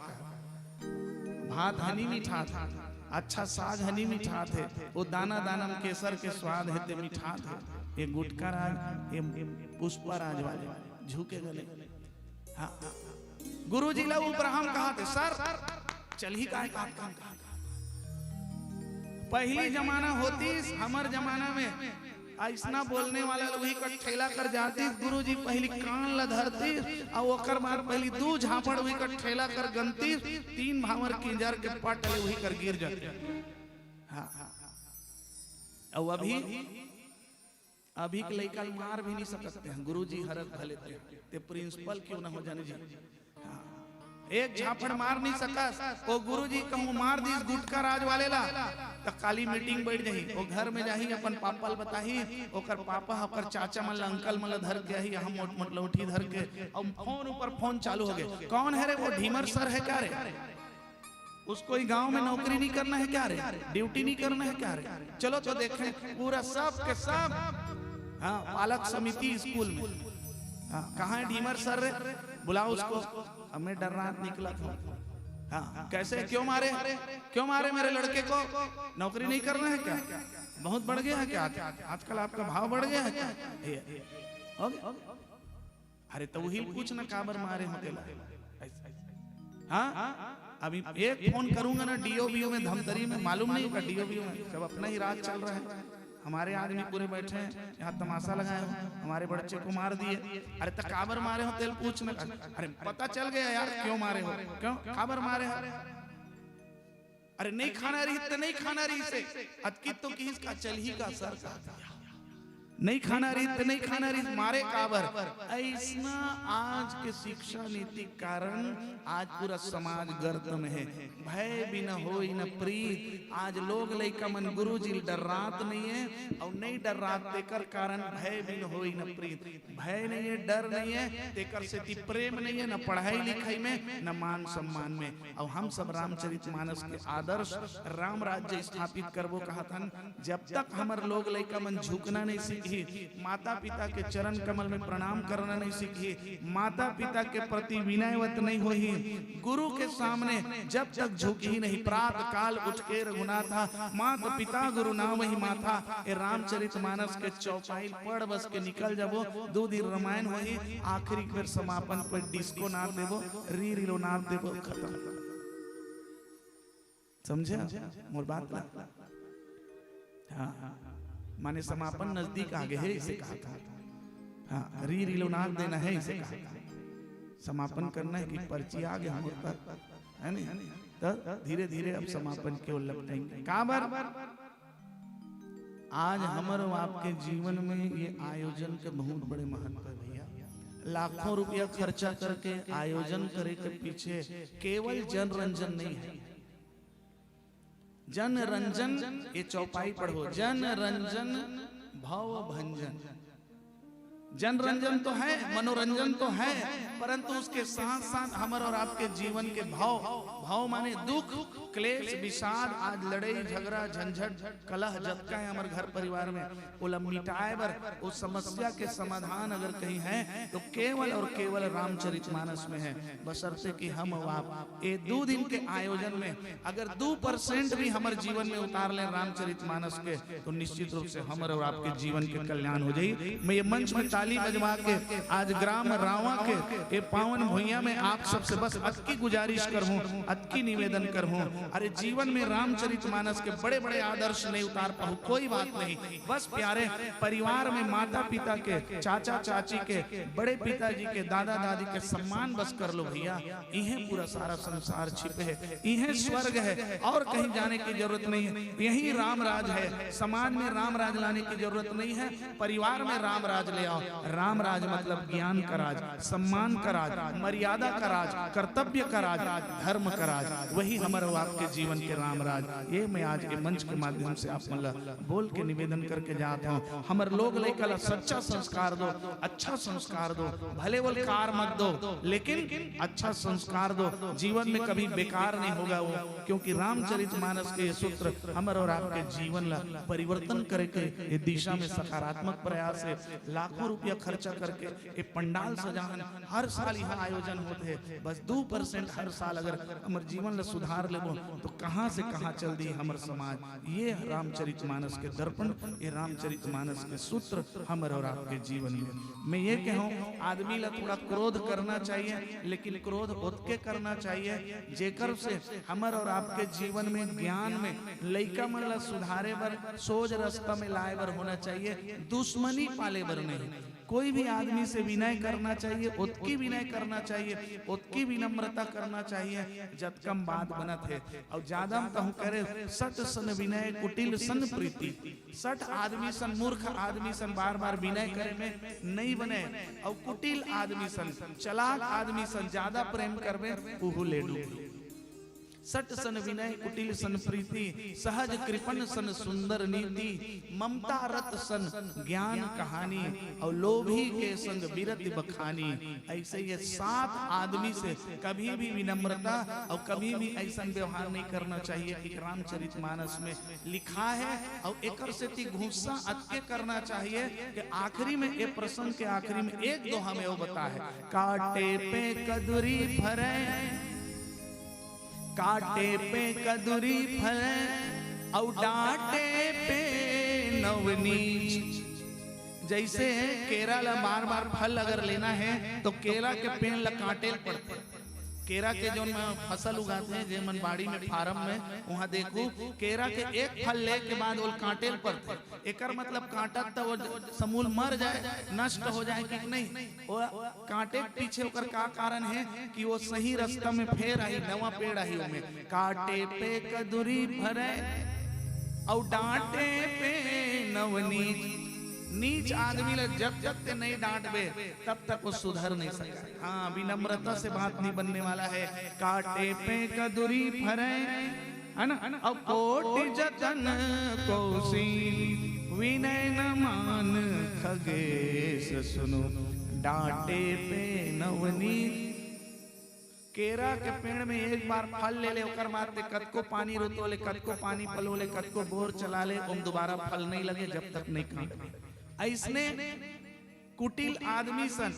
भात हनी मीठा था, अच्छा साग ह नी मिठात हे, वो दाना दाना में केसर के स्वाद हे ते मिठात हे। ये गुटका राज, ये पुष्पा राज वाले झुके गले। हाँ, गुरुजी ला वो ब्राह्मण कहा थे, "सर, चलही काय का काम?" पहली जमाना होतीस, हमर जमाना में अइसना बोलने वाला ल उही कर ठेला कर जातीस, गुरुजी पहली कान ला धरतीस, अउ ओकर बाद पहली दू झापड़ उही कर ठेला कर गनतीस, तीन भांवर किंजर के पट ले उही कर गिर जातीस। हाँ, हाँ। अउ अभी, अभी के लइका ल मार भी नहीं सकते हैं, गुरुजी हरत भले ते, ते प्रिंसिपल क्यों ना हो जाने जी। हाँ। एक झापड़ मार नहीं सकस, वो गुरुजी कहूँ मार दीस गुटका राज वाले ला, त काली मीटिंग बैठ जाही, वो घर में जाही, अपन पापा ल बताही, ओकर पापा ह ओकर चाचा मन ला, अंकल मन ला धर के आही, हम मोट मोट लौठी धर के, अउ फोन ऊपर फोन चालू हो गए, "कौन है रे वो, ढीमर सर है क्या रे? उसको ही गांव में नौकरी नहीं करना है क्या रे? ड्यूटी नहीं करना है क्या रे? चलो तो देखें।" पूरा सब के सब, हाँ, पालक समिति स्कूल में। हाँ, "कहाँ है ढीमर सर रे? बुलाओ उसको।" अब मैं डर्रात निकला था। हाँ, "कैसे, क्यों मारे? क्यों मारे मेरे लड़के को? नौकरी नहीं करना है क्या? बहुत बढ़ गया है क्या? आज, आजकल आपका भाव बढ़ गया है क्या?" ये, हो गया? अरे, त उही पूछ ना, काबर मारे हो तेला? हाँ, अभी एक फोन करूंगा ना, डीओ बीओ में, धमतरी में, मालूम नहीं होगा, डीओ बीओ में, सब अपना ही राज चल रहा है। हमारे आदमी पूरे बैठे हैं, यहाँ तमाशा लगाए हो, हमारे बच्चे को मार दिए। अरे, त काबर मारे हो तेला पूछ ना। अरे, पता चल गया यार, क्यों मारे हो, क्यों, काबर मारे हो? अरे, नहीं खाना रही त नहीं खाना रही से, अतकी तो किहिस का, चलही का सर का, नहीं खाना रही त नहीं खाना रही, मारे काबर? अइसना आज के शिक्षा नीति के कारण आज पूरा समाज गर्त में है। "भय बिन होई न प्रीत।" आज लोग लइका मन गुरुजी ल डर्रात नहीं है, अउ नहीं डर्रात तेकर कारण "भय बिन होई न प्रीत।" भय नहीं है, डर नहीं है, तेकर सेती प्रेम नहीं है, न पढ़ाई लिखाई में, न मान सम्मान में। अउ हम सब रामचरित मानस के आदर्श राम राज्य स्थापित करबो कहत हन। जब तक हमर लोग लइका मन झुकना नहीं सीखही, माता पिता के चरण कमल में प्रणाम करना नहीं सीखही, माता पिता के प्रति विनयवत नहीं होही, गुरु के सामने जब तक झुकही नहीं, प्रात काल उठ के रघुनाथा, मात पिता गुरु नावहि माथा। ए रामचरित मानस के चौपाई पढ़ बस के निकल जाबो, दू दिन रामायण होही, आखिरी बेर समापन पर डिस्को नाच देबो, री रिलो नाच देबो, खतम। समझे मोर बात ला? हाँ, माने समापन नजदीक आ गए है, इसे कहा था। हाँ, री रिलो नाच देना है, इसे कहा था। समापन करना है कि पर्ची आ गया हमर पर, है नहीं? तो धीरे धीरे अब समापन के ओर लपटेंगे। काबर? आज हमर अउ आपके जीवन में ये आयोजन के बहुत बड़े महत्व है भैया। लाखों रुपया खर्चा करके आयोजन करे के पीछे केवल जन रंजन नहीं है। जन रंजन, ये चौपाई पढ़ो, जन रंजन भव भंजन। जन रंजन तो है, मनोरंजन तो है, परंतु उसके साथ साथ हमर अउ आपके जीवन के भाव, भाव माने दुख, क्लेश, विषाद, आज लड़ाई, झगड़ा, झंझट, कलह जतका है हमर घर परिवार में, ओला मिटाए बर, ओ समस्या के समाधान अगर कहीं है, तो केवल अउ केवल रामचरित मानस में है। बशर्ते कि हम अउ आप ए दू दिन के आयोजन में अगर दू परसेंट भी हमर जीवन में उतार लें रामचरित मानस के, तो निश्चित रूप से हमर अउ आपके जीवन के कल्याण हो जाई। मैं ये मंच में ताली बजवा के आज ग्राम रावा के ये पावन भुइयां में आप सबसे बस अतकी गुजारिश करहूं, अतकी निवेदन करहूं, अरे जीवन में रामचरित मानस के बड़े बड़े आदर्श नहीं उतार पाहूं, कोई बात नहीं, बस प्यारे परिवार में माता पिता के, चाचा चाची के, बड़े पिताजी के, दादा दादी के सम्मान बस कर लो भैया। इहें पूरा सारा संसार छिपे है, इहें स्वर्ग है, और कहीं जाने की जरूरत नहीं है। यही राम राज है। समाज में राम राज लाने की जरूरत नहीं है, परिवार में राम राज ले आओ। राम राज मतलब ज्ञान का राज, सम्मान का राज, मर्यादा का राज, कर्तव्य का राज, धर्म का राज। वही हमर अउ आपके जीवन के राम राज। ये मैं आज के मंच के माध्यम से आप मन ला बोल के निवेदन करके जात हूँ, हमर लोग लइका ला सच्चा संस्कार दो, अच्छा संस्कार दो, भले वो कार मत दो, लेकिन अच्छा संस्कार दो। जीवन में कभी बेकार नहीं होगा वो, क्योंकि रामचरित मानस के ये सूत्र हमर अउ आपके जीवन ला परिवर्तन करे के ये दिशा में सकारात्मक प्रयास है। लाखों रुपया खर्चा करके ये पंडाल सजाहन, हर साल यहाँ आयोजन होत हे, बस दू परसेंट हर साल अगर हमर जीवन ला सुधार लेबो, तो कहाँ से कहाँ चल दी हमर समाज। ये रामचरितमानस के दर्पण, ये रामचरितमानस के सूत्र हमर और आपके जीवन में। मैं ये कहूँ, आदमी ला थोड़ा क्रोध करना चाहिए, लेकिन क्रोध ओतके करना चाहिए, जेकर से हमर और आपके जीवन में, ज्ञान में, लइका मन ला सुधारे बर, सोज रास्ता में लाए बर होना चाहिए, दुश्मनी पाले बर नहीं। कोई भी आदमी से विनय करना चाहिए, ओतकी विनय करना चाहिए, ओतकी विनम्रता करना चाहिए, जतकम बात बनत हे। और ज्यादा हम कहूँ करे, सत सन विनय कुटिल सन प्रीति। सट आदमी सन, मूर्ख आदमी सन बार बार विनय करे में नहीं बने। और कुटिल आदमी सन, चालाक आदमी सन ज्यादा प्रेम करबे, उहू ले डूबे। सट सन विनय कुटिल सन प्रीति, सहज कृपण सन सुंदर नीति, ममता रत सन ज्ञान कहानी, और लोभी के संग बिरति बखानी। ऐसे ये सात आदमी से कभी भी विनम्रता और कभी भी ऐसा व्यवहार नहीं करना चाहिए कि रामचरितमानस में लिखा है। और एकर सेती गुस्सा अतके करना चाहिए कि आखिरी में, ये प्रसंग के आखिरी में एक दोहा में वो बता है, काटे पे कदुरी फरे, काटे पे कदुरी फरे, और डांटे पे नवनीच। जैसे केरा ला बार बार फल अगर लेना है, तो केरा के पेड़ ला काटे ल पड़थे। केरा के जोन म फसल उगाथे, जे मन बाड़ी में, फार्म में, वहाँ देखू, केरा के एक फल ले के बाद ओल काटे ल पड़थे। एकर मतलब काटत त वो समूल मर जाए, नष्ट हो जाए कि नहीं? वो काटे के पीछे ओकर का कारण है कि वो सही रास्ता में फेर आई, नवा पेड़ आई ओमे। काटे पे कदुरी फरे, और डांटे पे नवनीच। नीच आदमी ला जब तक ते नहीं डांटबे, तब तक वो सुधर नहीं सकता। हाँ, विनम्रता से बात नहीं बनने वाला है। काटे पे कदुरी फरे, है ना? अब कोटि जतन कोसी, विनय न मान खगेश सुनु, डांटे पे नवनीत। केरा के पेड़ में एक बार फल ले ले, ओकर बाद ते कतको पानी रुतो ले, कतको पानी पलो ले, कतको बोर चला ले, ओम दोबारा फल नहीं लगे जब तक नहीं काट। ऐसने कुटिल आदमी सन,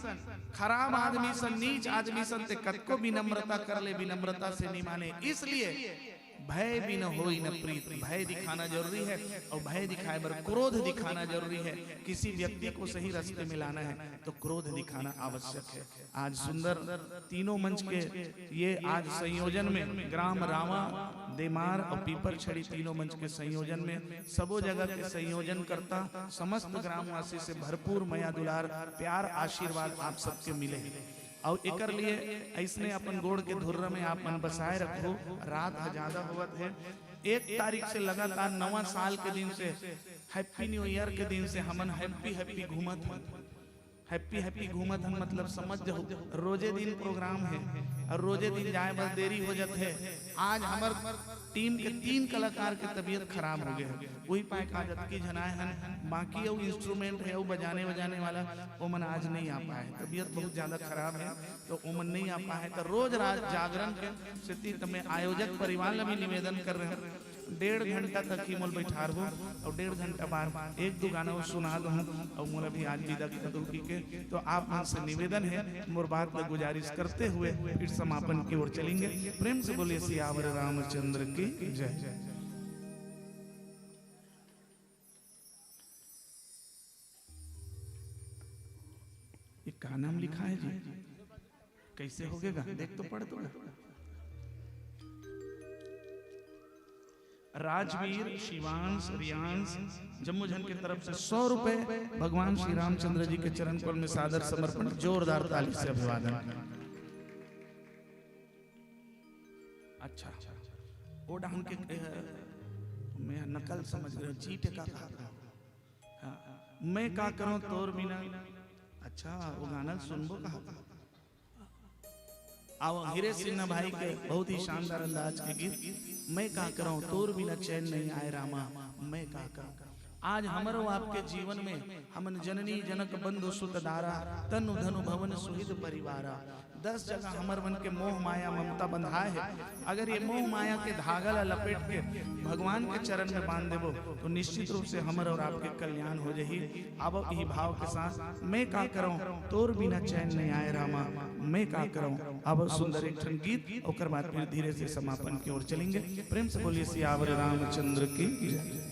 खराब आदमी सन, नीच आदमी सन ते कतको विनम्रता कर ले, विनम्रता से नहीं माने। इसलिए भय बिन होई न प्रीत, भय दिखाना जरूरी है। और भय दिखाए बर क्रोध दिखाना जरूरी है। किसी व्यक्ति को सही रास्ते में लाना है तो क्रोध दिखाना आवश्यक है। आज सुंदर तीनों मंच के ये आज संयोजन में ग्राम रावा, देमार और पीपर छड़ी तीनों मंच के संयोजन में सबो जगह के संयोजनकर्ता समस्त ग्रामवासी से भरपूर मया दुलार, प्यार, आशीर्वाद आप सबके मिले। और एकर लिए ऐसने अपन गोड़ के धुर्रा में आप मन बसाए रखो। रात ह ज्यादा होवत है। एक तारीख से लगातार नवा साल के दिन से, हैप्पी न्यू ईयर के दिन से हमन हैप्पी हैप्पी घूमत हन। हैप्पी हैप्पी घूमत हन मतलब समझ जाओ, रोजे दिन प्रोग्राम है और रोजे दिन जाए बर देरी हो जात है। आज हमर टीम के तीन कलाकार के तबीयत खराब हो गए है, वही पाए का जतकी झनाए हन। बाकी अउ इंस्ट्रूमेंट है, अउ बजाने बजाने वाला, ओमन आज नहीं आ पाए, तबीयत बहुत ज्यादा खराब है, तो ओमन नहीं आ पाए। तो रोज रात जागरण के सेती तो मैं आयोजक परिवार ला भी निवेदन कर रहे हूँ, डेढ़ घंटा तक ही मोल बैठारबो और डेढ़ घंटा बाद एक दो गाना वो सुना दो और मोला भी आज विदा कर दो के। तो आप मन से निवेदन है, मोर बात ला गुजारिश करते हुए फिर समापन की ओर चलेंगे। प्रेम से बोलिए सियावर रामचंद्र की जय। ये का नाम लिखा है जी? कैसे हो गया? देख तो पढ़ तो। राजवीर, शिवांश, रियांश, जम्मो झन के तरफ से सौ रुपए भगवान श्री रामचंद्र जी के चरण कमल में सादर समर्पण, जोरदार ताली से अभिवादन। अच्छा, ओ डाहन के, ए, मैं नकल समझ गया, चीट का कहा था। हाँ, मैं का करूँ तोर बिना। अच्छा, वो गाना सुनबो कहा था। आओ, हीरे सिन्हा भाई के बहुत ही शानदार अंदाज के गीत, मैं का करूँ तोर बिना चैन नहीं आए रामा, मैं का करूँ। आज हमर अउ आपके जीवन में हमन जननी जनक बंधु सुत दारा, तनु धनु भवन सुहित परिवारा, दस जगह हमर मन के मोह माया ममता बंधाए हे। अगर ये मोह माया के धागा ला लपेट के भगवान के चरण में बांध देबो, तो निश्चित रूप से हमर अउ आपके कल्याण हो जाही। अब इही भाव के साथ, मैं का करौं, तोर बिना चैन नहीं आए रामा, मैं का करौं। अब सुंदर एक ठन गीत, ओकर बाद फिर धीरे से समापन की ओर चलेंगे। प्रेम से बोलिए सियावर रामचंद्र की जय।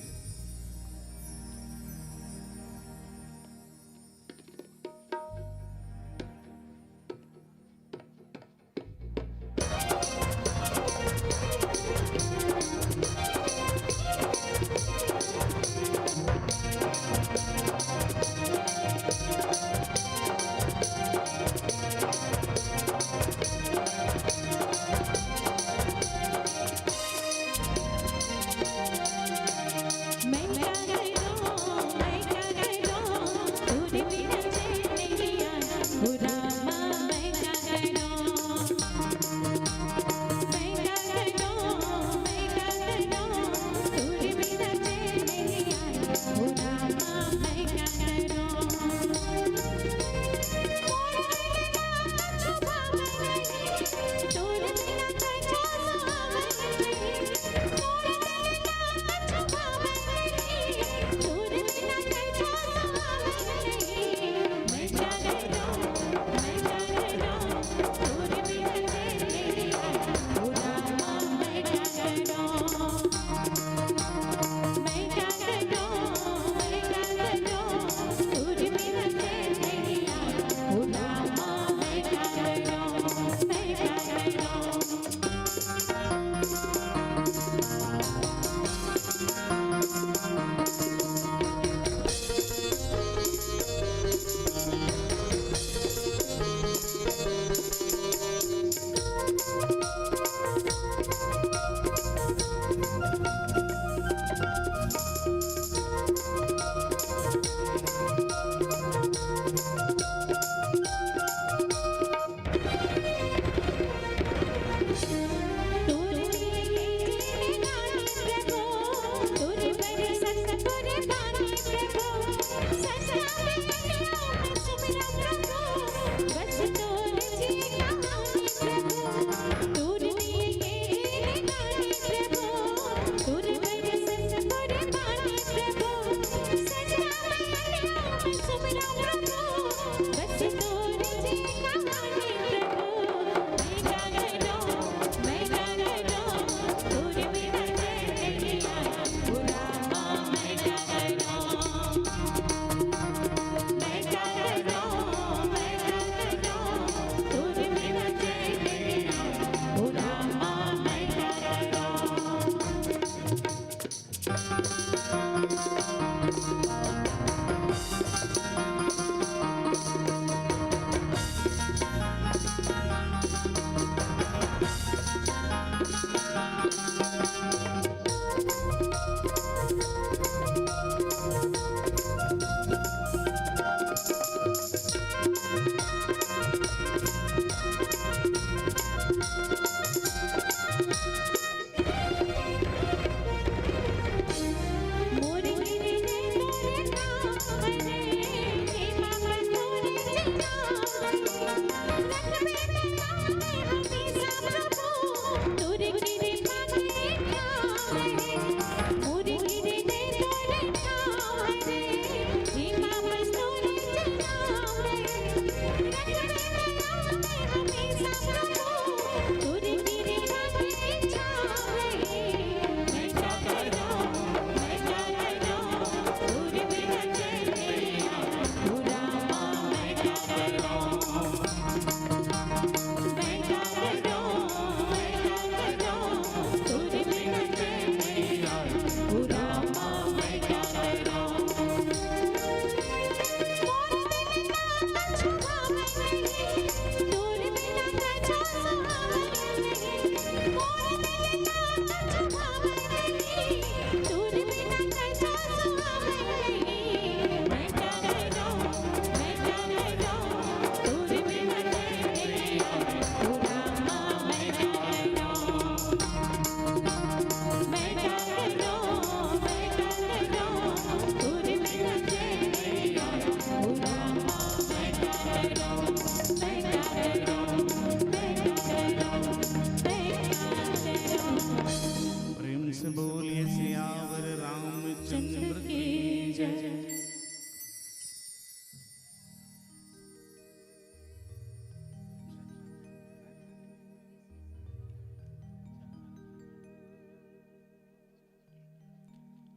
सियावर रामचंद्र की जय।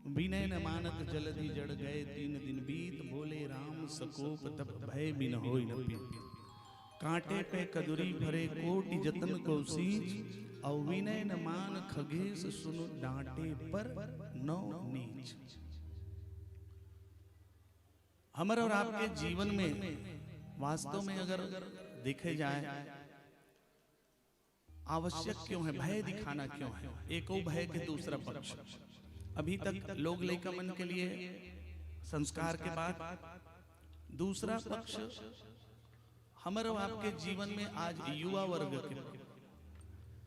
विनय न मानत जलधि जड़ गए तीन दिन बीत, बोले राम सकोप तप भय बिन होई न प्रीत। कांटे पे कदुरी भरे कोटि जतन को सींच, अउ विनय न मान खगेश सुन डांटे पर नौ नीच। हमर और आपके जीवन में वास्तव में अगर देखे जाए, आवश्यक क्यों है, भय दिखाना क्यों है, एको भय के दूसरा पक्ष। अभी तक लोग लइका मन के लिए संस्कार के बाद, दूसरा पक्ष हमर और आपके जीवन में आज युवा वर्ग के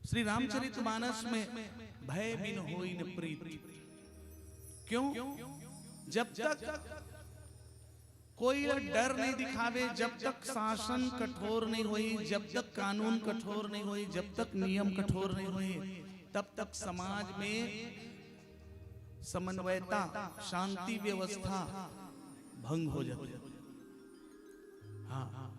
श्री रामचरित मानस में भय बिन होई न प्रीत। क्यों? जब तक कोई ला डर नहीं दिखावे, जब तक शासन कठोर नहीं होई, जब तक कानून कठोर नहीं होई, जब तक नियम कठोर नहीं होई, तब तक समाज में समन्वयता, शांति व्यवस्था भंग हो जाती है। हाँ,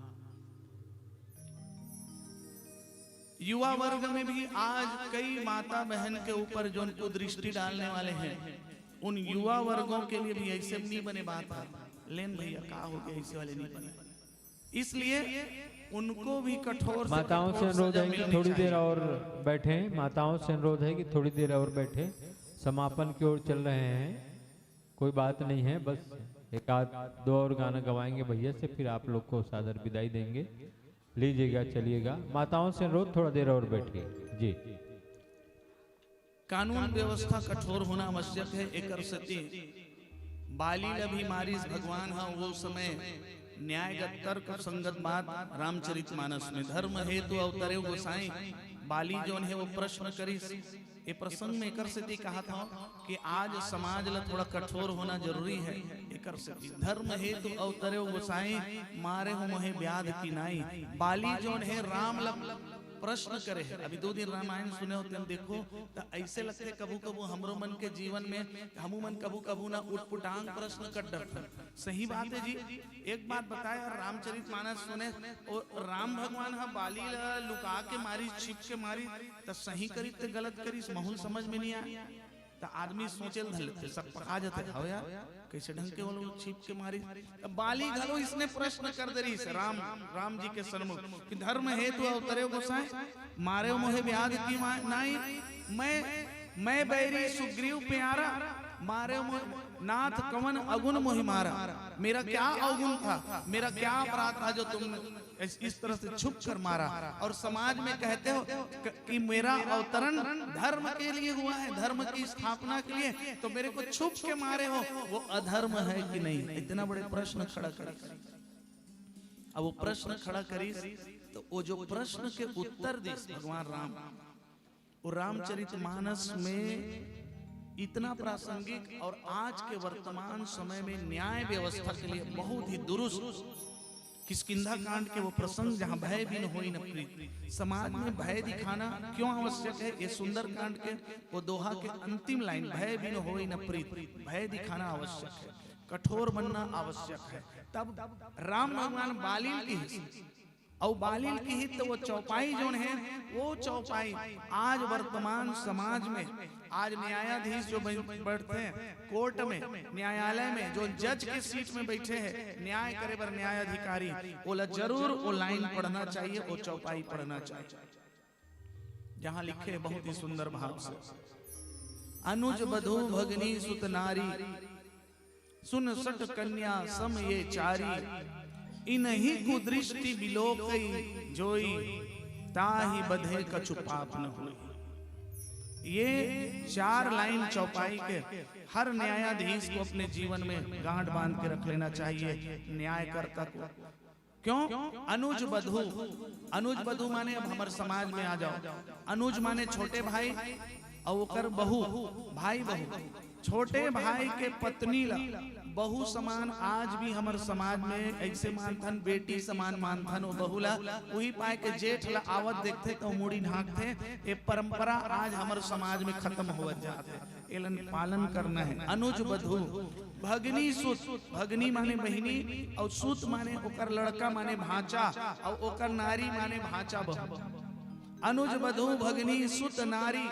युवा वर्ग में भी आज कई माता बहन के ऊपर जो उनको दृष्टि डालने वाले हैं, उन युवा वर्गों के लिए भी ऐसे नहीं बने बात है। लेन भैया, का हो गया, ऐसे वाले नहीं बने। इसलिए उनको भी कठोर से माताओं से कठोर अनुरोध सजा है कि मिलनी थोड़ी देर चाहिए। और बैठें। माताओं से अनुरोध है कि थोड़ी देर और बैठें। समापन की ओर चल रहे हैं, कोई बात नहीं है, बस एक आध दो और गाना गवाएंगे भैया से, फिर आप लोग को सादर विदाई देंगे। लीजिएगा, चलिएगा। माताओं से अनुरोध, थोड़ा देर और बैठिए जी। कानून व्यवस्था कठोर होना आवश्यक है। एकर सेती बाली ल भी मारिस भगवान ह, वो समय न्यायगत तर्क संगत बात रामचरित मानस में, धर्म हेतु अवतरे गोसाई। बाली जोन है वो प्रश्न करिस। ए प्रसंग में एकर सेती कहा था कि आज समाज ल थोड़ा कठोर होना जरूरी है। एकर सेती धर्म हेतु अवतरे गोसाई, मारे हो मोहे व्याध की नाई। बाली जोन है राम ल प्रश्न करे है। अभी दो दिन रामायण सुने होते हम देखो तो ऐसे लगते कभू कभू हमरो मन के जीवन में हमू मन कभू कभू ना उटपुटांग प्रश्न कर डरते। सही बात है जी। एक बात बताए, रामचरित मानस सुने, और राम भगवान ह बाली ल लुका के मारी, छिप के मारी, त सही करी त गलत करी, महूल समझ में नहीं आए। त आदमी सोचे ल धर लेथे, सक पका जाथे, "हव यार, कैसे ढंग के वो लोग छिप के मारी।" त बाली घलो इसने प्रश्न कर दे रही है राम, राम जी के सन्मुख कि धर्म हेतु अवतरे गोसाई, मारे मोहे व्याध की मा-, नाई, मैं, मैं बैरी सुग्रीव प्यारा, मारे मोहे नाथ कवन अगुण मोहि मारा। मेरा क्या अवगुण था, मेरा क्या अपराध था जो तुम इस, इस तरह से छुप कर मारा? और समाज में कहते हो क-, कि मेरा अवतरण धर्म के लिए हुआ है, धर्म की स्थापना के लिए, तो मेरे को छुप के मारे हो, वो अधर्म है कि नहीं? इतना बड़े प्रश्न खड़ा करिस। अब वो प्रश्न खड़ा करिस, तो वो जो प्रश्न के उत्तर दिस भगवान राम, वो रामचरित मानस में इतना प्रासंगिक और आज के वर्तमान समय में न्याय व्यवस्था के लिए बहुत ही दुरुस्त किष्किंधा कांड के वो प्रसंग, जहां भय बिन होई न प्रीत। समाज में भय दिखाना क्यों आवश्यक है? ये सुंदर कांड के वो दोहा के अंतिम लाइन, "भय बिन होई न प्रीत", भय दिखाना आवश्यक है, कठोर बनना आवश्यक है। तब राम भगवान बालिल की अउ बालिल किहिस त वो चौपाई जोन हे, वो चौपाई आज वर्तमान समाज में, आज न्यायाधीश जो बै-, बैठथे कोर्ट में, न्यायालय में, जो जज के सीट में बैठे हे, न्याय करे बर न्यायाधिकारी, ओला जरूर वो लाइन पढ़ना चाहिए, वो चौपाई पढ़ना चाहिए, जहां लिखे हे बहुत ही सुंदर भाव से, "अनुज बधू भगनी सुत नारी, सुन सठ कन्या सम ये चारी, इनही कुदृष्टि बिलोकई जोई, ताहि बधे कछु पाप न होई।" ये चार लाइन चौपाई के हर न्यायाधीश को अपने जीवन में गांठ बांध के रख लेना चाहिए, न्यायकर्ता को। क्यों? अनुज बधू, अनुज बधू माने अब हमर समाज में आ जाओ। अनुज माने छोटे भाई, अउ ओकर बहू, भाई बहू। छोटे भाई के पत्नी ला बहू समान आज भी हमर समाज में ऐसे मानथन, बेटी समान मानथन। वो बहू ला उही पाए के जेठ ला आवत देखथे तो मुड़ी ढांकथे। ये परंपरा आज हमर समाज में खत्म होवत जात हे। एलन पालन करना है। अनुज बधू, भगनी सुत, भगनी माने बहिनी, अउ सुत माने ओकर लड़का माने भांचा, अउ ओकर नारी माने भांचा बहू। अनुज बधू, भगनी सुत नारी,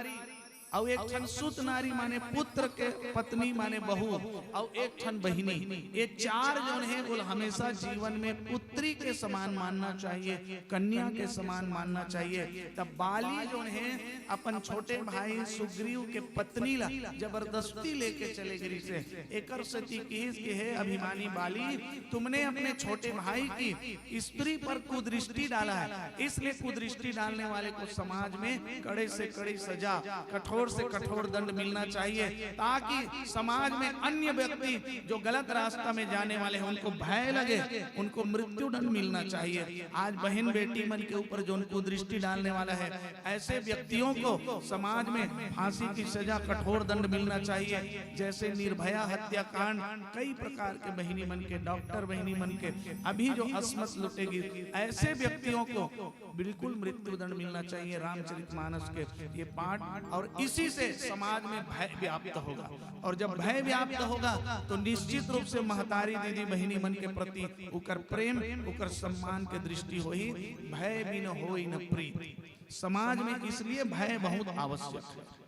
अउ एक ठन सुत नारी माने पुत्र के पत्नी माने बहू, अउ एक ठन बहिनी। ये चार जौन है, वो हमेशा जीवन में पुत्री के समान मानना चाहिए, कन्या के समान मानना चाहिए। तब बाली जौन है, अपन छोटे भाई सुग्रीव के पत्नी ला जबरदस्ती लेके चले गे रिहिसे। एकर सेती किहिस कि हे अभिमानी बाली, तुमने अपने छोटे भाई की स्त्री पर कुदृष्टि डाला है, इसलिए कुदृष्टि डालने वाले को समाज में कड़े से कड़ी सजा, कठोर से कठोर दंड मिलना चाहिए, ताकि समाज में अन्य व्यक्ति जो गलत रास्ता में जाने वाले हैं, उनको भय लगे, उनको मृत्युदंड मिलना चाहिए। आज बहन बेटी मन के ऊपर जो कुदृष्टि डालने वाला है, ऐसे व्यक्तियों को समाज में फांसी की सजा, कठोर दंड मिलना चाहिए। जैसे निर्भया हत्याकांड, कई प्रकार के बहिनी मन के, डॉक्टर बहिनी मन के अभी जो असमत लुटेगी, ऐसे व्यक्तियों को बिल्कुल मृत्युदंड मिलना चाहिए। रामचरितमानस के ये पाठ, और इसी से समाज में भय व्याप्त होगा, और जब भय व्याप्त होगा तो निश्चित रूप से महतारी दीदी बहिनी मन के प्रति उकर प्रेम, उकर सम्मान के दृष्टि होही। भय बिन होई न प्रीत। समाज में इसलिए भय बहुत आवश्यक है।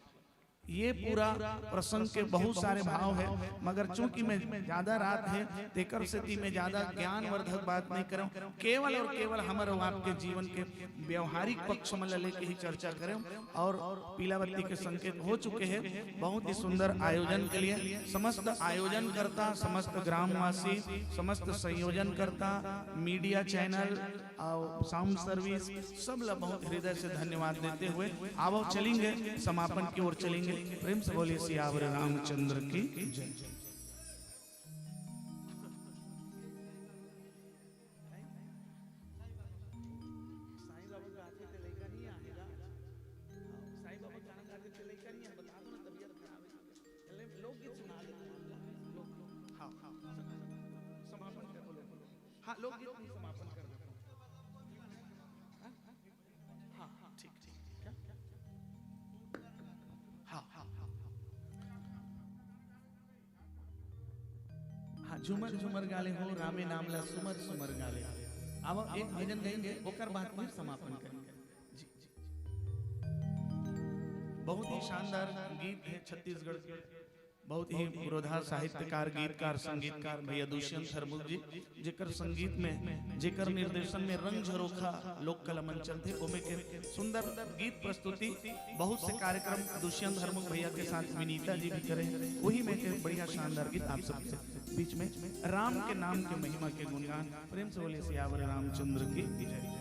ये पूरा प्रसंग के बहुत सारे भाव है, मगर चूंकि मैं ज्यादा रात है, तेकर सेती मैं ज्यादा ज्ञानवर्धक बात नहीं करम। केवल और केवल हमर अउ आपके जीवन के व्यवहारिक पक्ष मन ला लेके ही चर्चा करम। और पीला बत्ती के संकेत हो चुके हैं। बहुत ही सुंदर आयोजन के लिए समस्त आयोजनकर्ता, समस्त ग्रामवासी, समस्त संयोजनकर्ता, मीडिया चैनल और साउंड सर्विस, सब ला बहुत हृदय से धन्यवाद देते हुए आवो चलेंगे, समापन की ओर चलेंगे। प्रेम से बोलिए सियावर रामचंद्र की जय। साईं बाबा गाथे ते लइका नहीं आएगा। साईं बाबा गाना गाथे ते लइका नहीं आएगा, बता दो ना, तबीयत खराब है। चले, लोकगीत सुना देते हैं। लोक, हाँ, हाँ, समापन कर दो। हाँ, लोकगीत हम समापन कर देते हैं। हाँ, हाँ, ठीक, ठीक। क्या? हाँ, हाँ, हाँ। हाँ, झूमर झूमर गाले हो, रामे नाम ला सुमर सुमर गाले। अब एक भजन गाएंगे, ओकर बाद फिर समापन करेंगे। जी, जी। बहुत ही शानदार गीत है छत्तीसगढ़ के, बहुत ही पुरोधा साहित्यकार, गीतकार, संगीतकार भैया दुष्यंत हरमुख जी, जेकर संगीत में, जेकर निर्देशन में रंग झरोखा लोक कला मंच चलथे, ओमे के सुंदर गीत प्रस्तुति। बहुत से कार्यक्रम दुष्यंत हरमुख भैया के साथ विनीता जी भी करे, वही में के बढ़िया शानदार गीत आप सबके बीच में राम के नाम के महिमा के गुणगान। प्रेम से बोलिए सियावर रामचंद्र की जय।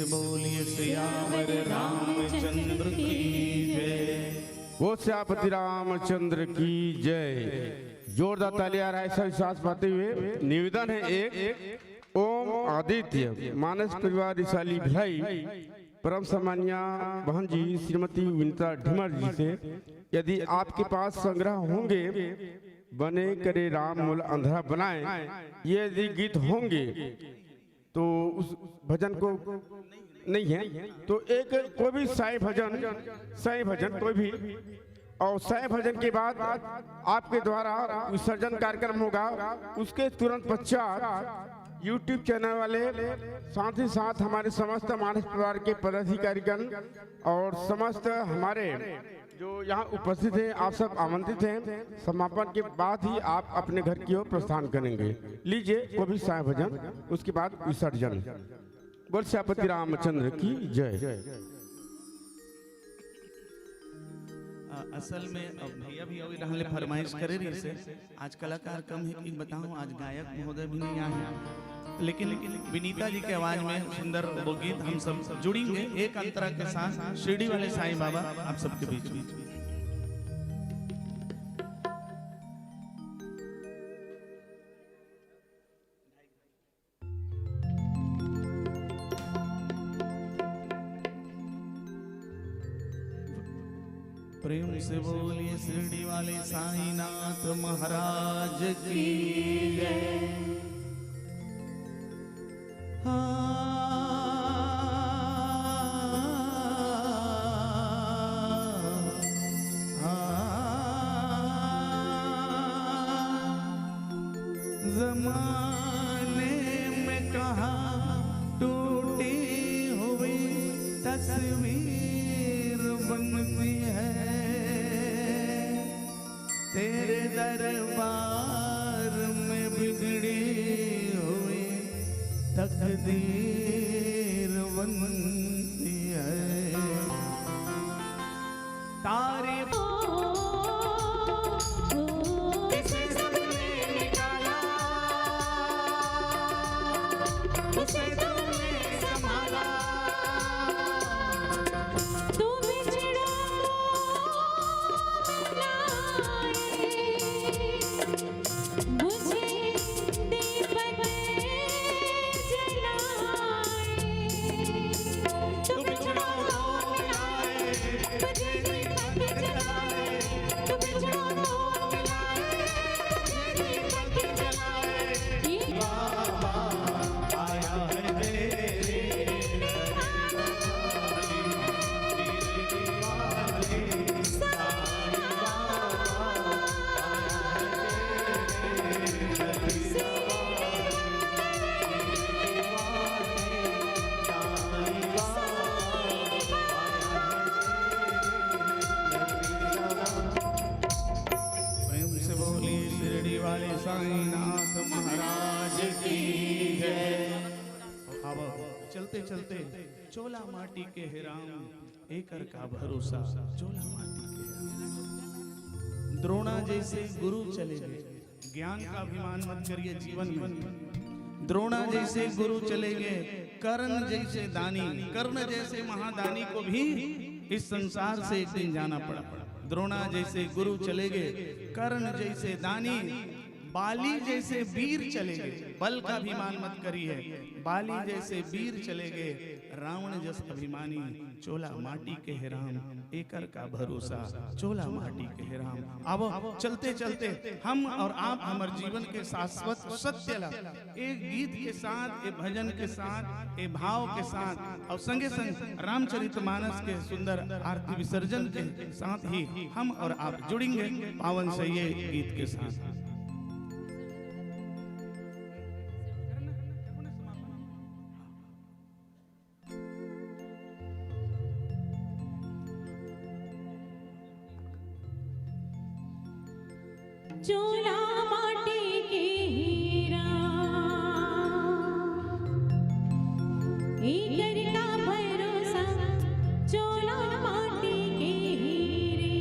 बोलिए सियावर रामचंद्र की जय। वो सियापति रामचंद्र की जय। जोरदार ताली आ रहा है, ऐसा विश्वास पाते हुए निवेदन है एक, ओम आदित्य मानस परिवार रिसाली भिलाई, परम सम्मानिया बहन जी श्रीमती विनीता ढिमर जी से, यदि आपके पास संग्रह होंगे, बने करे राम मोला अंधरा बनाए, ये यदि गीत होंगे तो उस भजन को नहीं है तो एक कोई भी साईं भजन, साईं भजन कोई भी, और साईं भजन के बाद आपके द्वारा विसर्जन कार्यक्रम होगा। उसके तुरंत पश्चात YouTube चैनल वाले, साथ ही साथ हमारे समस्त मानस परिवार के पदाधिकारीगण और समस्त हमारे जो यहाँ उपस्थित हैं, आप सब आमंत्रित हैं। समापन के बाद ही आप अपने घर की ओर प्रस्थान करेंगे। लीजिए, वो भी साय भजन, उसके बाद विसर्जन। बोल सियापति रामचंद्र की जय। अ, असल में अब भैया भी अभी रहले फरमाइश करे रही से, आज कलाकार कम है कि बताऊं, आज गायक महोदय भी नहीं आए हैं, लेकिन विनीता जी के आवाज में सुंदर वो गीत हम सब जुड़ेंगे एक अंतरा के साथ शिरडी वाले साईं बाबा आप सबके बीच में। प्रेम से बोलिए शिरडी वाले साईनाथ महाराज की जय। हाँ, हाँ। जमाने में कहा टूटी हुई तस्वीर बनती है, तेरे दरबार में बिगड़ी हुई तकदीर बनती है। तारीफ प्रेम से बोलिए शिरडी वाले साईनाथ महाराज की जय। अब चलते चलते चोला माटी के हे राम, एकर का भरोसा, चोला माटी के हे राम। द्रोणा जैसे गुरु चले गए, ज्ञान का अभिमान मत करिए जीवन में। द्रोणा जैसे गुरु चले गए, कर्ण जैसे दानी, कर्ण जैसे महादानी को भी इस संसार से एक दिन जाना पड़ा। द्रोणा जैसे गुरु चले गए, कर्ण जैसे दानी, बाली जैसे वीर चले गए, बल का अभिमान मत करिए, बाली जैसे वीर चले गए, रावण जस अभिमानी, चोला माटी के हे राम, एकर का भरोसा, चोला माटी के हे राम। अब चलते चलते हम और आप हमर जीवन के शाश्वत सत्य ला एक गीत के साथ, एक भजन के साथ, एक भाव के साथ और संगे संग रामचरितमानस के सुंदर आरती विसर्जन के साथ ही हम और आप जुड़ेंगे पावन से ये गीत के साथ। चोला माटी के हीरा, एकर का भरोसा, चोला माटी के हीरे।